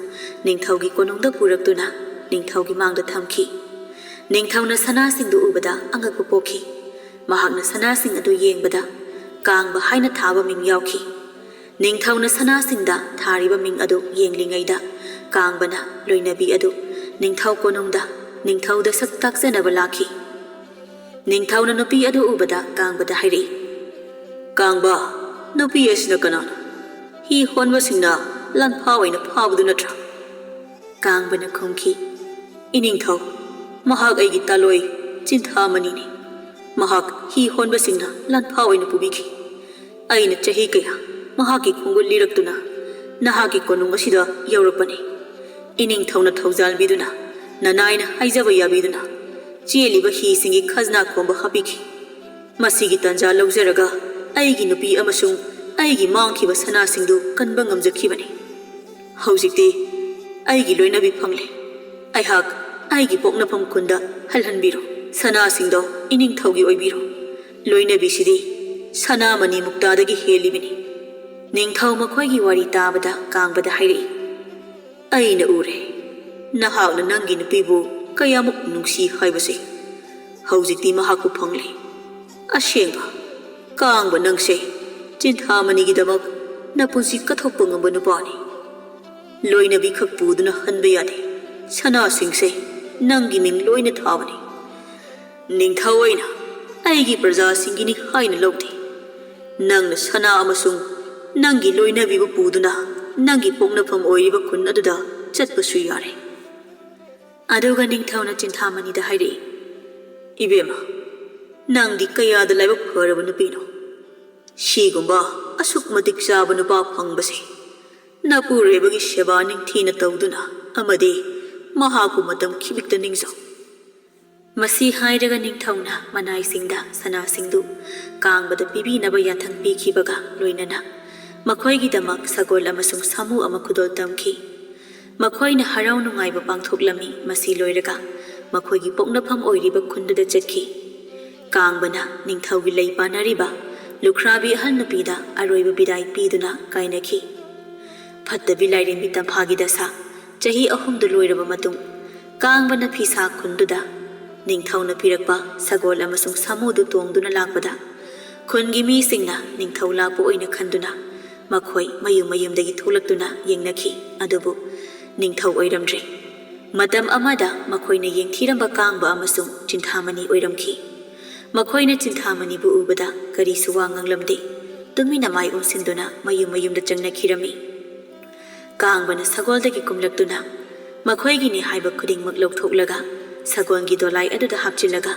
ꯅꯤꯡꯊꯧꯒꯤ ꯀꯣꯅꯨꯡꯗ ꯄꯨꯔꯛꯇꯨꯅ ꯅꯤꯡꯊꯧꯒꯤ ꯃꯥꯡꯗ ꯊꯝꯈꯤ꯫ ꯅꯤꯡꯊꯧꯅ ꯁꯅꯥꯁꯤꯡꯗꯨ ꯎꯕꯗ ꯑꯉꯛꯄ ꯄꯣꯛꯈꯤ꯫ ꯃꯍꯥꯛꯅ ꯁꯅꯥꯁꯤꯡ ꯑꯗꯨ ꯌꯦꯡꯕꯗ ꯀꯥꯡꯕ ꯍꯥꯏꯅ ꯊꯥꯕ ꯃꯤꯡ ꯌꯥꯎꯈꯤ꯫ ꯅꯤꯡꯊꯧꯅ ꯁꯅꯥꯁꯤꯡꯗ ꯊꯥꯔꯤꯕ ꯃꯤꯡ ꯑꯗꯨ ꯌꯦꯡꯂꯤꯉꯩꯗ ꯀꯥꯡꯕꯅ ꯂꯣꯏꯅꯕꯤ ꯑꯗꯨ ꯅꯤꯡꯊꯧ ꯀꯣꯅꯨꯡꯗ ꯅꯤꯡꯊꯧꯗ ꯁꯛ ꯇꯥꯛꯆꯅꯕ ꯂꯥꯛꯈꯤ꯫ ꯅꯤꯡꯊꯧꯅ ꯅꯨꯄꯤ ꯑꯗꯨ ꯎꯕꯗ ꯀꯥꯡꯕꯗ ꯍꯥꯏꯔꯛꯏ, "ꯀꯥꯡꯕ, ꯅꯨꯄꯤ ꯑꯁꯤꯅ ꯀꯅꯥꯅꯣ? ꯍꯤ ꯍꯣꯟꯕꯁꯤꯡꯅ ꯂꯥꯟꯐꯥ ꯑꯣꯏꯅ ꯐꯥꯕꯗꯨ ꯅꯠꯇ꯭ꯔꯥ?" ꯀꯥꯡꯕꯅ ꯈꯨꯝꯈꯤ, "ꯏꯅꯤꯡꯊꯧ, ꯃꯍꯥꯛ ꯑꯩꯒꯤ ꯇꯥꯂꯣꯏ ꯆꯤꯟꯊꯥꯃꯅꯤꯅꯤ꯫ ꯃꯍꯥꯛ ꯍꯤ ꯍꯣꯟꯕꯁꯤꯡꯅ ꯂꯥꯟꯐꯥ ꯑꯣꯏꯅ ꯄꯨꯕꯤꯈꯤ꯫ ꯑꯩꯅ ꯆꯍꯤ ꯀꯌꯥ ꯃꯍꯥꯛꯀꯤ ꯈꯣꯡꯒꯨꯜ ꯂꯤꯔꯛꯇꯨꯅ ꯅꯍꯥꯛꯀꯤ ꯀꯣꯅꯨꯡ ꯑꯁꯤꯗ ꯌꯧꯔꯛꯄꯅꯤ꯫ ꯏꯅꯤꯡꯊꯧꯅ ꯊꯧꯖꯥꯜꯕꯤꯗꯨꯅ ꯅꯅꯥꯏꯅ ꯍꯥꯏꯖꯕ ꯌꯥꯕꯤꯗꯨꯅ ꯆꯦꯜꯂꯤꯕ ꯍꯤꯁꯤꯡꯒꯤ ꯈꯖꯅꯥ ꯈꯣꯝꯕ ꯍꯥꯞꯄꯤꯈꯤ꯫ ꯃꯁꯤꯒꯤ ꯇꯥꯟꯖꯥ ꯂꯧꯖꯔꯒ ꯑꯩꯒꯤ ꯅꯨꯄꯤ ꯑꯃꯁꯨꯡ ꯑꯩꯒꯤ ꯃꯥꯡꯈꯤꯕ ꯁꯅꯥꯁꯤꯡꯗꯨ ꯀꯟꯕ ꯉꯝꯖꯈꯤꯕꯅꯤ꯫ ꯍꯧꯖꯤꯛꯇꯤ ꯑꯩꯒꯤ ꯂꯣꯏꯅꯕꯤ ꯐꯪꯂꯦ꯫ ꯑꯩꯍꯥꯛ ꯑꯩꯒꯤ ꯄꯣꯛꯅꯐꯝ ꯈꯨꯟꯗ ꯍꯜꯍꯟꯕꯤꯔꯣ꯫ ꯁꯅꯥꯁꯤꯡꯗꯣ ꯏꯅꯤꯡꯊꯧꯒꯤ ꯑꯣꯏꯕꯤꯔꯣ꯫ ꯂꯣꯏꯅꯕꯤꯁꯤꯗꯤ ꯁꯅꯥꯃꯅꯤ ꯃꯨꯛꯇꯥꯗꯒꯤ ꯍꯦꯜꯂꯤꯕꯅꯤ꯫" ꯅꯤꯡꯊꯧ ꯃꯈꯣꯏꯒꯤ ꯋꯥꯔꯤ ꯇꯥꯕꯗ ꯀꯥꯡꯕꯗ ꯍꯥꯏꯔꯛꯏ, "ꯑꯩꯅ ꯎꯔꯦ, ꯅꯍꯥꯛꯅ ꯅꯪꯒꯤ ꯅꯨꯄꯤꯕꯨ ꯀꯌꯥꯃꯨꯛ ꯅꯨꯡꯁꯤ ꯍꯥꯏꯕꯁꯦ꯫ ꯍꯧꯖꯤꯛꯇꯤ ꯃꯍꯥꯛꯄꯨ ꯐꯪꯂꯦ꯫ ꯑꯁꯦꯡꯕ, ꯀꯥꯡꯕ ꯅꯪꯁꯦ ꯆꯤꯟꯊꯥꯃꯅꯤꯒꯤꯗꯃꯛ ꯅꯄꯨꯟꯁꯤ ꯀꯠꯊꯣꯛꯄ ꯉꯝꯕ ꯅꯨꯄꯥꯅꯤ꯫ ꯂꯣꯏꯅꯕꯤ ꯈꯛ ꯄꯨꯗꯨꯅ ꯍꯟꯕ ꯌꯥꯗꯦ꯫ ꯁꯅꯥꯁꯤꯡꯁꯦ ꯅꯪꯒꯤ ꯃꯤꯡ ꯂꯣꯏꯅ ꯊꯥꯕꯅꯤ꯫ ꯅꯤꯡꯊꯧ ꯑꯩꯅ ꯑꯩꯒꯤ ꯄ꯭ꯔꯖꯥꯁꯤꯡꯒꯤꯅꯤ ꯍꯥꯏꯅ ꯂꯧꯗꯦ꯫ ꯅꯪꯅ ꯁꯅꯥ ꯑꯃꯁꯨꯡ ꯅꯪꯒꯤ ꯂꯣꯏꯅꯕꯤꯕꯨ ꯄꯨꯗꯨꯅ ꯅꯪꯒꯤ ꯄꯣꯛꯅꯐꯝ ꯑꯣꯏꯔꯤꯕ ꯈꯨꯟ ꯑꯗꯨꯗ ꯆꯠꯄꯁꯨ ꯌꯥꯔꯦ꯫ ꯑꯗꯨꯒ ꯅꯤꯡꯊꯧꯅ ꯆꯤꯟꯊꯥꯃꯅꯤꯗ ꯍꯥꯏꯔꯛꯏ, "ꯏꯕꯦꯝꯃ, ꯅꯪꯗꯤ ꯀꯌꯥꯗ ꯂꯥꯏꯕꯛ ꯐꯔꯕ ꯅꯨꯄꯤꯅꯣ꯫ ꯁꯤꯒꯨꯝꯕ ꯑꯁꯨꯛ ꯃꯇꯤꯛ ꯆꯥꯕ ꯅꯨꯄꯥ ꯐꯪꯕꯁꯦ ꯅꯄꯨꯔꯣꯏꯕꯒꯤ ꯁꯦꯕꯥ ꯅꯤꯡꯊꯤꯅ ꯇꯧꯗꯨꯅ ꯑꯃꯗꯤ ꯃꯍꯥꯛꯄꯨ ꯃꯇꯝ ꯈꯤꯕꯤꯛꯇ ꯅꯤꯡꯖꯧ꯫" ꯃꯁꯤ ꯍꯥꯏꯔꯒ ꯅꯤꯡꯊꯧꯅ ꯃꯅꯥꯏꯁꯤꯡꯗ ꯁꯅꯥꯁꯤꯡꯗꯨ ꯀꯥꯡꯕꯗ ꯄꯤꯕꯤꯅꯕ ꯌꯥꯊꯪ ꯄꯤꯈꯤꯕꯒ ꯂꯣꯏꯅꯅ ꯃꯈꯣꯏꯒꯤꯗꯃꯛ ꯁꯒꯣꯜ ꯑꯃꯁꯨꯡ ꯁꯥꯃꯨ ꯑꯃ ꯈꯨꯗꯣꯜ ꯇꯝꯈꯤ꯫ ꯃꯈꯣꯏꯅ ꯍꯔꯥꯎ ꯅꯨꯡꯉꯥꯏꯕ ꯄꯥꯡꯊꯣꯛꯂꯝꯃꯤ꯫ ꯃꯁꯤ ꯂꯣꯏꯔꯒ ꯃꯈꯣꯏꯒꯤ ꯄꯣꯛꯅꯐꯝ ꯑꯣꯏꯔꯤꯕ ꯈꯨꯟꯗꯨꯗ ꯆꯠꯈꯤ꯫ ꯀꯥꯡꯕꯅ ꯅꯤꯡꯊꯧꯒꯤ ꯂꯩ ꯄꯥꯟꯅꯔꯤꯕ ꯂꯨꯈ꯭ꯔꯥꯕꯤ ꯑꯍꯜ ꯅꯨꯄꯤꯗ ꯑꯔꯣꯏꯕ ꯕꯤꯗꯥꯏ ꯄꯤꯗꯨꯅ ꯀꯥꯏꯅꯈꯤ꯫ ꯐꯠꯇꯕꯤ ꯂꯥꯏꯔꯦꯝꯕꯤ ꯇꯝꯐꯥꯒꯤ ꯗꯁꯥ ꯆꯍꯤ ꯑꯍꯨꯝꯗꯨ ꯂꯣꯏꯔꯕ ꯃꯇꯨꯡ, ꯀꯥꯡꯕꯅ ꯐꯤꯁꯥ ꯈꯨꯟꯗꯨꯗ ꯅꯤꯡꯊꯧꯅ ꯄꯤꯔꯛꯄ ꯁꯒꯣꯜ ꯑꯃꯁꯨꯡ ꯁꯥꯃꯨꯗꯨ ꯇꯣꯡꯗꯨꯅ ꯂꯥꯛꯄꯗ, ꯈꯨꯟꯒꯤ ꯃꯤꯁꯤꯡꯅ ꯅꯤꯡꯊꯧ ꯂꯥꯛꯄ ꯑꯣꯏꯅ ꯈꯟꯗꯨꯅ ꯃꯈꯣꯏ ꯃꯌꯨꯝ ꯃꯌꯨꯝꯗꯒꯤ ꯊꯣꯛꯂꯛꯇꯨꯅ ꯌꯦꯡꯅꯈꯤ꯫ ꯑꯗꯨꯕꯨ ꯅꯤꯡꯊꯧ ꯑꯣꯏꯔꯝꯗ꯭ꯔꯦ꯫ ꯃꯇꯝ ꯑꯃꯗ ꯃꯈꯣꯏꯅ ꯌꯦꯡꯊꯤꯔꯝꯕ ꯀꯥꯡꯕ ꯑꯃꯁꯨꯡ ꯆꯤꯟꯊꯥꯃꯅꯤ ꯑꯣꯏꯔꯝꯈꯤ꯫ ꯃꯈꯣꯏꯅ ꯆꯤꯟꯊꯥꯃꯅꯤꯕꯨ ꯎꯕꯗ ꯀꯔꯤꯁꯨ ꯋꯥ ꯉꯥꯡꯂꯝꯗꯦ꯫ ꯇꯨꯃꯤꯟꯅ ꯃꯥꯏ ꯑꯣꯟꯁꯤꯟꯗꯨꯅ ꯃꯌꯨꯝ ꯃꯌꯨꯝꯗ ꯆꯪꯅꯈꯤꯔꯝꯃꯤ꯫ ꯀꯥꯡꯕꯅ ꯁꯒꯣꯜꯗꯒꯤ ꯀꯨꯝꯂꯛꯇꯨꯅ ꯃꯈꯣꯏꯒꯤꯅꯤ ꯍꯥꯏꯕ ꯈꯨꯗꯤꯡꯃꯛ ꯂꯧꯊꯣꯛꯂꯒ ꯁꯒꯣꯜꯒꯤ ꯗꯣꯂꯥꯏ ꯑꯗꯨꯗ ꯍꯥꯞꯆꯤꯜꯂꯒ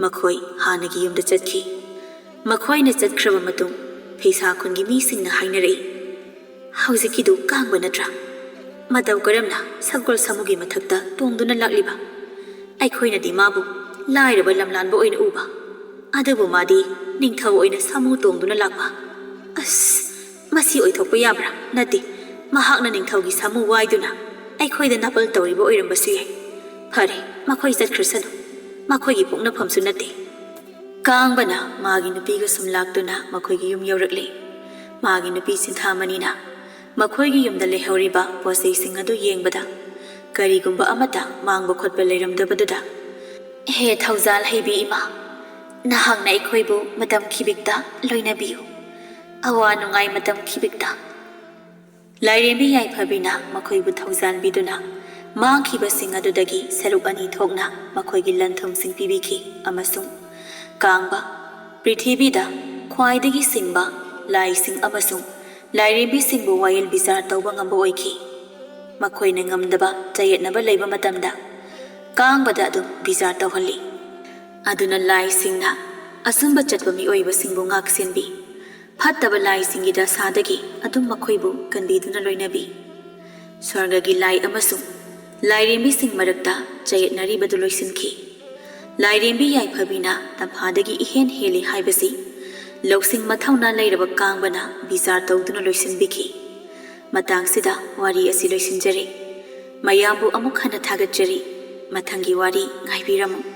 ꯃꯈꯣꯏ ꯍꯥꯟꯅꯒꯤ ꯌꯨꯝꯗ ꯆꯠꯈꯤ꯫ ꯃꯈꯣꯏꯅ ꯆꯠꯈ꯭ꯔꯕ ꯃꯇꯨꯡ, ꯐꯩꯁꯥ ꯈꯨꯟꯒꯤ ꯃꯤꯁꯤꯡꯅ ꯍꯥꯏꯅꯔꯛꯏ, "ꯍꯧꯖꯤꯛꯀꯤꯗꯨ ꯀꯥꯡꯕ ꯅꯠꯇ꯭ꯔꯥ? ꯃꯇꯧ ꯀꯔꯝꯅ ꯁꯒꯣꯜ ꯁꯥꯃꯨꯒꯤ ꯃꯊꯛꯇ ꯇꯣꯡꯗꯨꯅ ꯂꯥꯛꯂꯤꯕ? ꯑꯩꯈꯣꯏꯅꯗꯤ ꯃꯥꯕꯨ ꯂꯥꯏꯔꯕ ꯂꯝꯂꯥꯟꯕ ꯑꯣꯏꯅ ꯎꯕ, ꯑꯗꯨꯕꯨ ꯃꯥꯗꯤ ꯅꯤꯡꯊꯧ ꯑꯣꯏꯅ ꯁꯥꯃꯨ ꯇꯣꯡꯗꯨꯅ ꯂꯥꯛꯄ꯫ ꯑꯁ, ꯃꯁꯤ ꯑꯣꯏꯊꯣꯛꯄ ꯌꯥꯕ꯭ꯔꯥ? ꯅꯠꯇꯦ, ꯃꯍꯥꯛꯅ ꯅꯤꯡꯊꯧꯒꯤ ꯁꯥꯃꯨ ꯋꯥꯏꯗꯨꯅ ꯑꯩꯈꯣꯏꯗ ꯅꯥꯄꯜ ꯇꯧꯔꯤꯕ ꯑꯣꯏꯔꯝꯕꯁꯨ ꯌꯥꯏ꯫ ꯐꯔꯦ, ꯃꯈꯣꯏ ꯆꯠꯈ꯭ꯔꯁꯅꯨ, ꯃꯈꯣꯏꯒꯤ ꯄꯣꯛꯅꯐꯝꯁꯨ ꯅꯠꯇꯦ꯫" ꯀꯥꯡꯕꯅ ꯃꯥꯒꯤ ꯅꯨꯄꯤꯒ ꯁꯨꯝ ꯂꯥꯛꯇꯨꯅ ꯃꯈꯣꯏꯒꯤ ꯌꯨꯝ ꯌꯧꯔꯛꯂꯦ꯫ ꯃꯥꯒꯤ ꯅꯨꯄꯤ ꯆꯤꯟꯊꯥꯃꯅꯤꯅ ꯃꯈꯣꯏꯒꯤ ꯌꯨꯝꯗ ꯂꯩꯍꯧꯔꯤꯕ ꯄꯣꯠꯆꯩꯁꯤꯡ ꯑꯗꯨ ꯌꯦꯡꯕꯗ ꯀꯔꯤꯒꯨꯝꯕ ꯑꯃꯠꯇ ꯃꯥꯡꯕ ꯈꯣꯠꯄ ꯂꯩꯔꯝꯗꯕꯗꯨꯗ, "ꯍꯦ ꯊꯧꯖꯥꯜ ꯍꯩꯕꯤ ꯏꯃꯥ, ꯅꯍꯥꯛꯅ ꯑꯩꯈꯣꯏꯕꯨ ꯃꯇꯝ ꯈꯤꯕꯤꯛꯇ ꯂꯣꯏꯅꯕꯤꯌꯨ꯫ ꯑꯋꯥ ꯅꯨꯡꯉꯥꯏ ꯃꯇꯝ ꯈꯤꯕꯤꯛꯇ꯫" ꯂꯥꯏꯔꯦꯝꯕꯤ ꯌꯥꯏꯐꯕꯤꯅ ꯃꯈꯣꯏꯕꯨ ꯊꯧꯖꯥꯟꯕꯤꯗꯨꯅ ꯃꯥꯡꯈꯤꯕꯁꯤꯡ ꯑꯗꯨꯗꯒꯤ ꯁꯔꯨꯛ ꯑꯅꯤ ꯊꯣꯛꯅ ꯃꯈꯣꯏꯒꯤ ꯂꯟ ꯊꯨꯝꯁꯤꯡ ꯄꯤꯕꯤꯈꯤ ꯑꯃꯁꯨꯡ ꯀꯥꯡꯕ, ꯄ꯭ꯔꯤꯊꯤꯕꯤꯗ ꯈ꯭ꯋꯥꯏꯗꯒꯤ ꯁꯤꯡꯕ ꯂꯥꯏꯁꯤꯡ ꯑꯃꯁꯨꯡ ꯂꯥꯏꯔꯦꯝꯕꯤꯁꯤꯡꯕꯨ ꯋꯥꯌꯦꯜ ꯕꯤꯆꯥꯔ ꯇꯧꯕ ꯉꯝꯕ ꯑꯣꯏꯈꯤ꯫ ꯃꯈꯣꯏꯅ ꯉꯝꯗꯕ ꯆꯌꯦꯠꯅꯕ ꯂꯩꯕ ꯃꯇꯝꯗ ꯀꯥꯡꯕꯗ ꯑꯗꯨꯝ ꯕꯤꯆꯥꯔ ꯇꯧꯍꯜꯂꯤ꯫ ꯑꯗꯨꯅ ꯂꯥꯏꯁꯤꯡꯅ ꯑꯆꯨꯝꯕ ꯆꯠꯄ ꯃꯤꯑꯣꯏꯕꯁꯤꯡꯕꯨ ꯉꯥꯛꯁꯦꯟꯕꯤ, ꯐꯠꯇꯕ ꯂꯥꯏꯁꯤꯡꯒꯤ ꯗꯁꯥꯗꯒꯤ ꯑꯗꯨꯝ ꯃꯈꯣꯏꯕꯨ ꯀꯟꯕꯤꯗꯨꯅ ꯂꯣꯏꯅꯕꯤ꯫ ꯁ꯭ꯋꯔꯒꯒꯤ ꯂꯥꯏ ꯑꯃꯁꯨꯡ ꯂꯥꯏꯔꯦꯝꯕꯤꯁꯤꯡ ꯃꯔꯛꯇ ꯆꯌꯦꯠꯅꯔꯤꯕꯗꯨ ꯂꯣꯏꯁꯤꯟꯈꯤ꯫ ꯂꯥꯏꯔꯦꯝꯕꯤ ꯌꯥꯏꯐꯕꯤꯅ ꯇꯝꯐꯥꯗꯒꯤ ꯏꯍꯦꯟ ꯍꯦꯜꯂꯤ ꯍꯥꯏꯕꯁꯤ ꯂꯧꯁꯤꯡ ꯃꯊꯧꯅꯥ ꯂꯩꯔꯕ ꯀꯥꯡꯕꯅ ꯕꯤꯆꯥꯔ ꯇꯧꯗꯨꯅ ꯂꯣꯏꯁꯤꯟꯕꯤꯈꯤ꯫ ꯃꯇꯥꯡꯁꯤꯗ ꯋꯥꯔꯤ ꯑꯁꯤ ꯂꯣꯏꯁꯤꯟꯖꯔꯦ꯫ ꯃꯌꯥꯝꯕꯨ ꯑꯃꯨꯛ ꯍꯟꯅ ꯊꯥꯒꯠꯆꯔꯤ꯫ ꯃꯊꯪꯒꯤ ꯋꯥꯔꯤ ꯉꯥꯏꯕꯤꯔꯝꯃꯨ꯫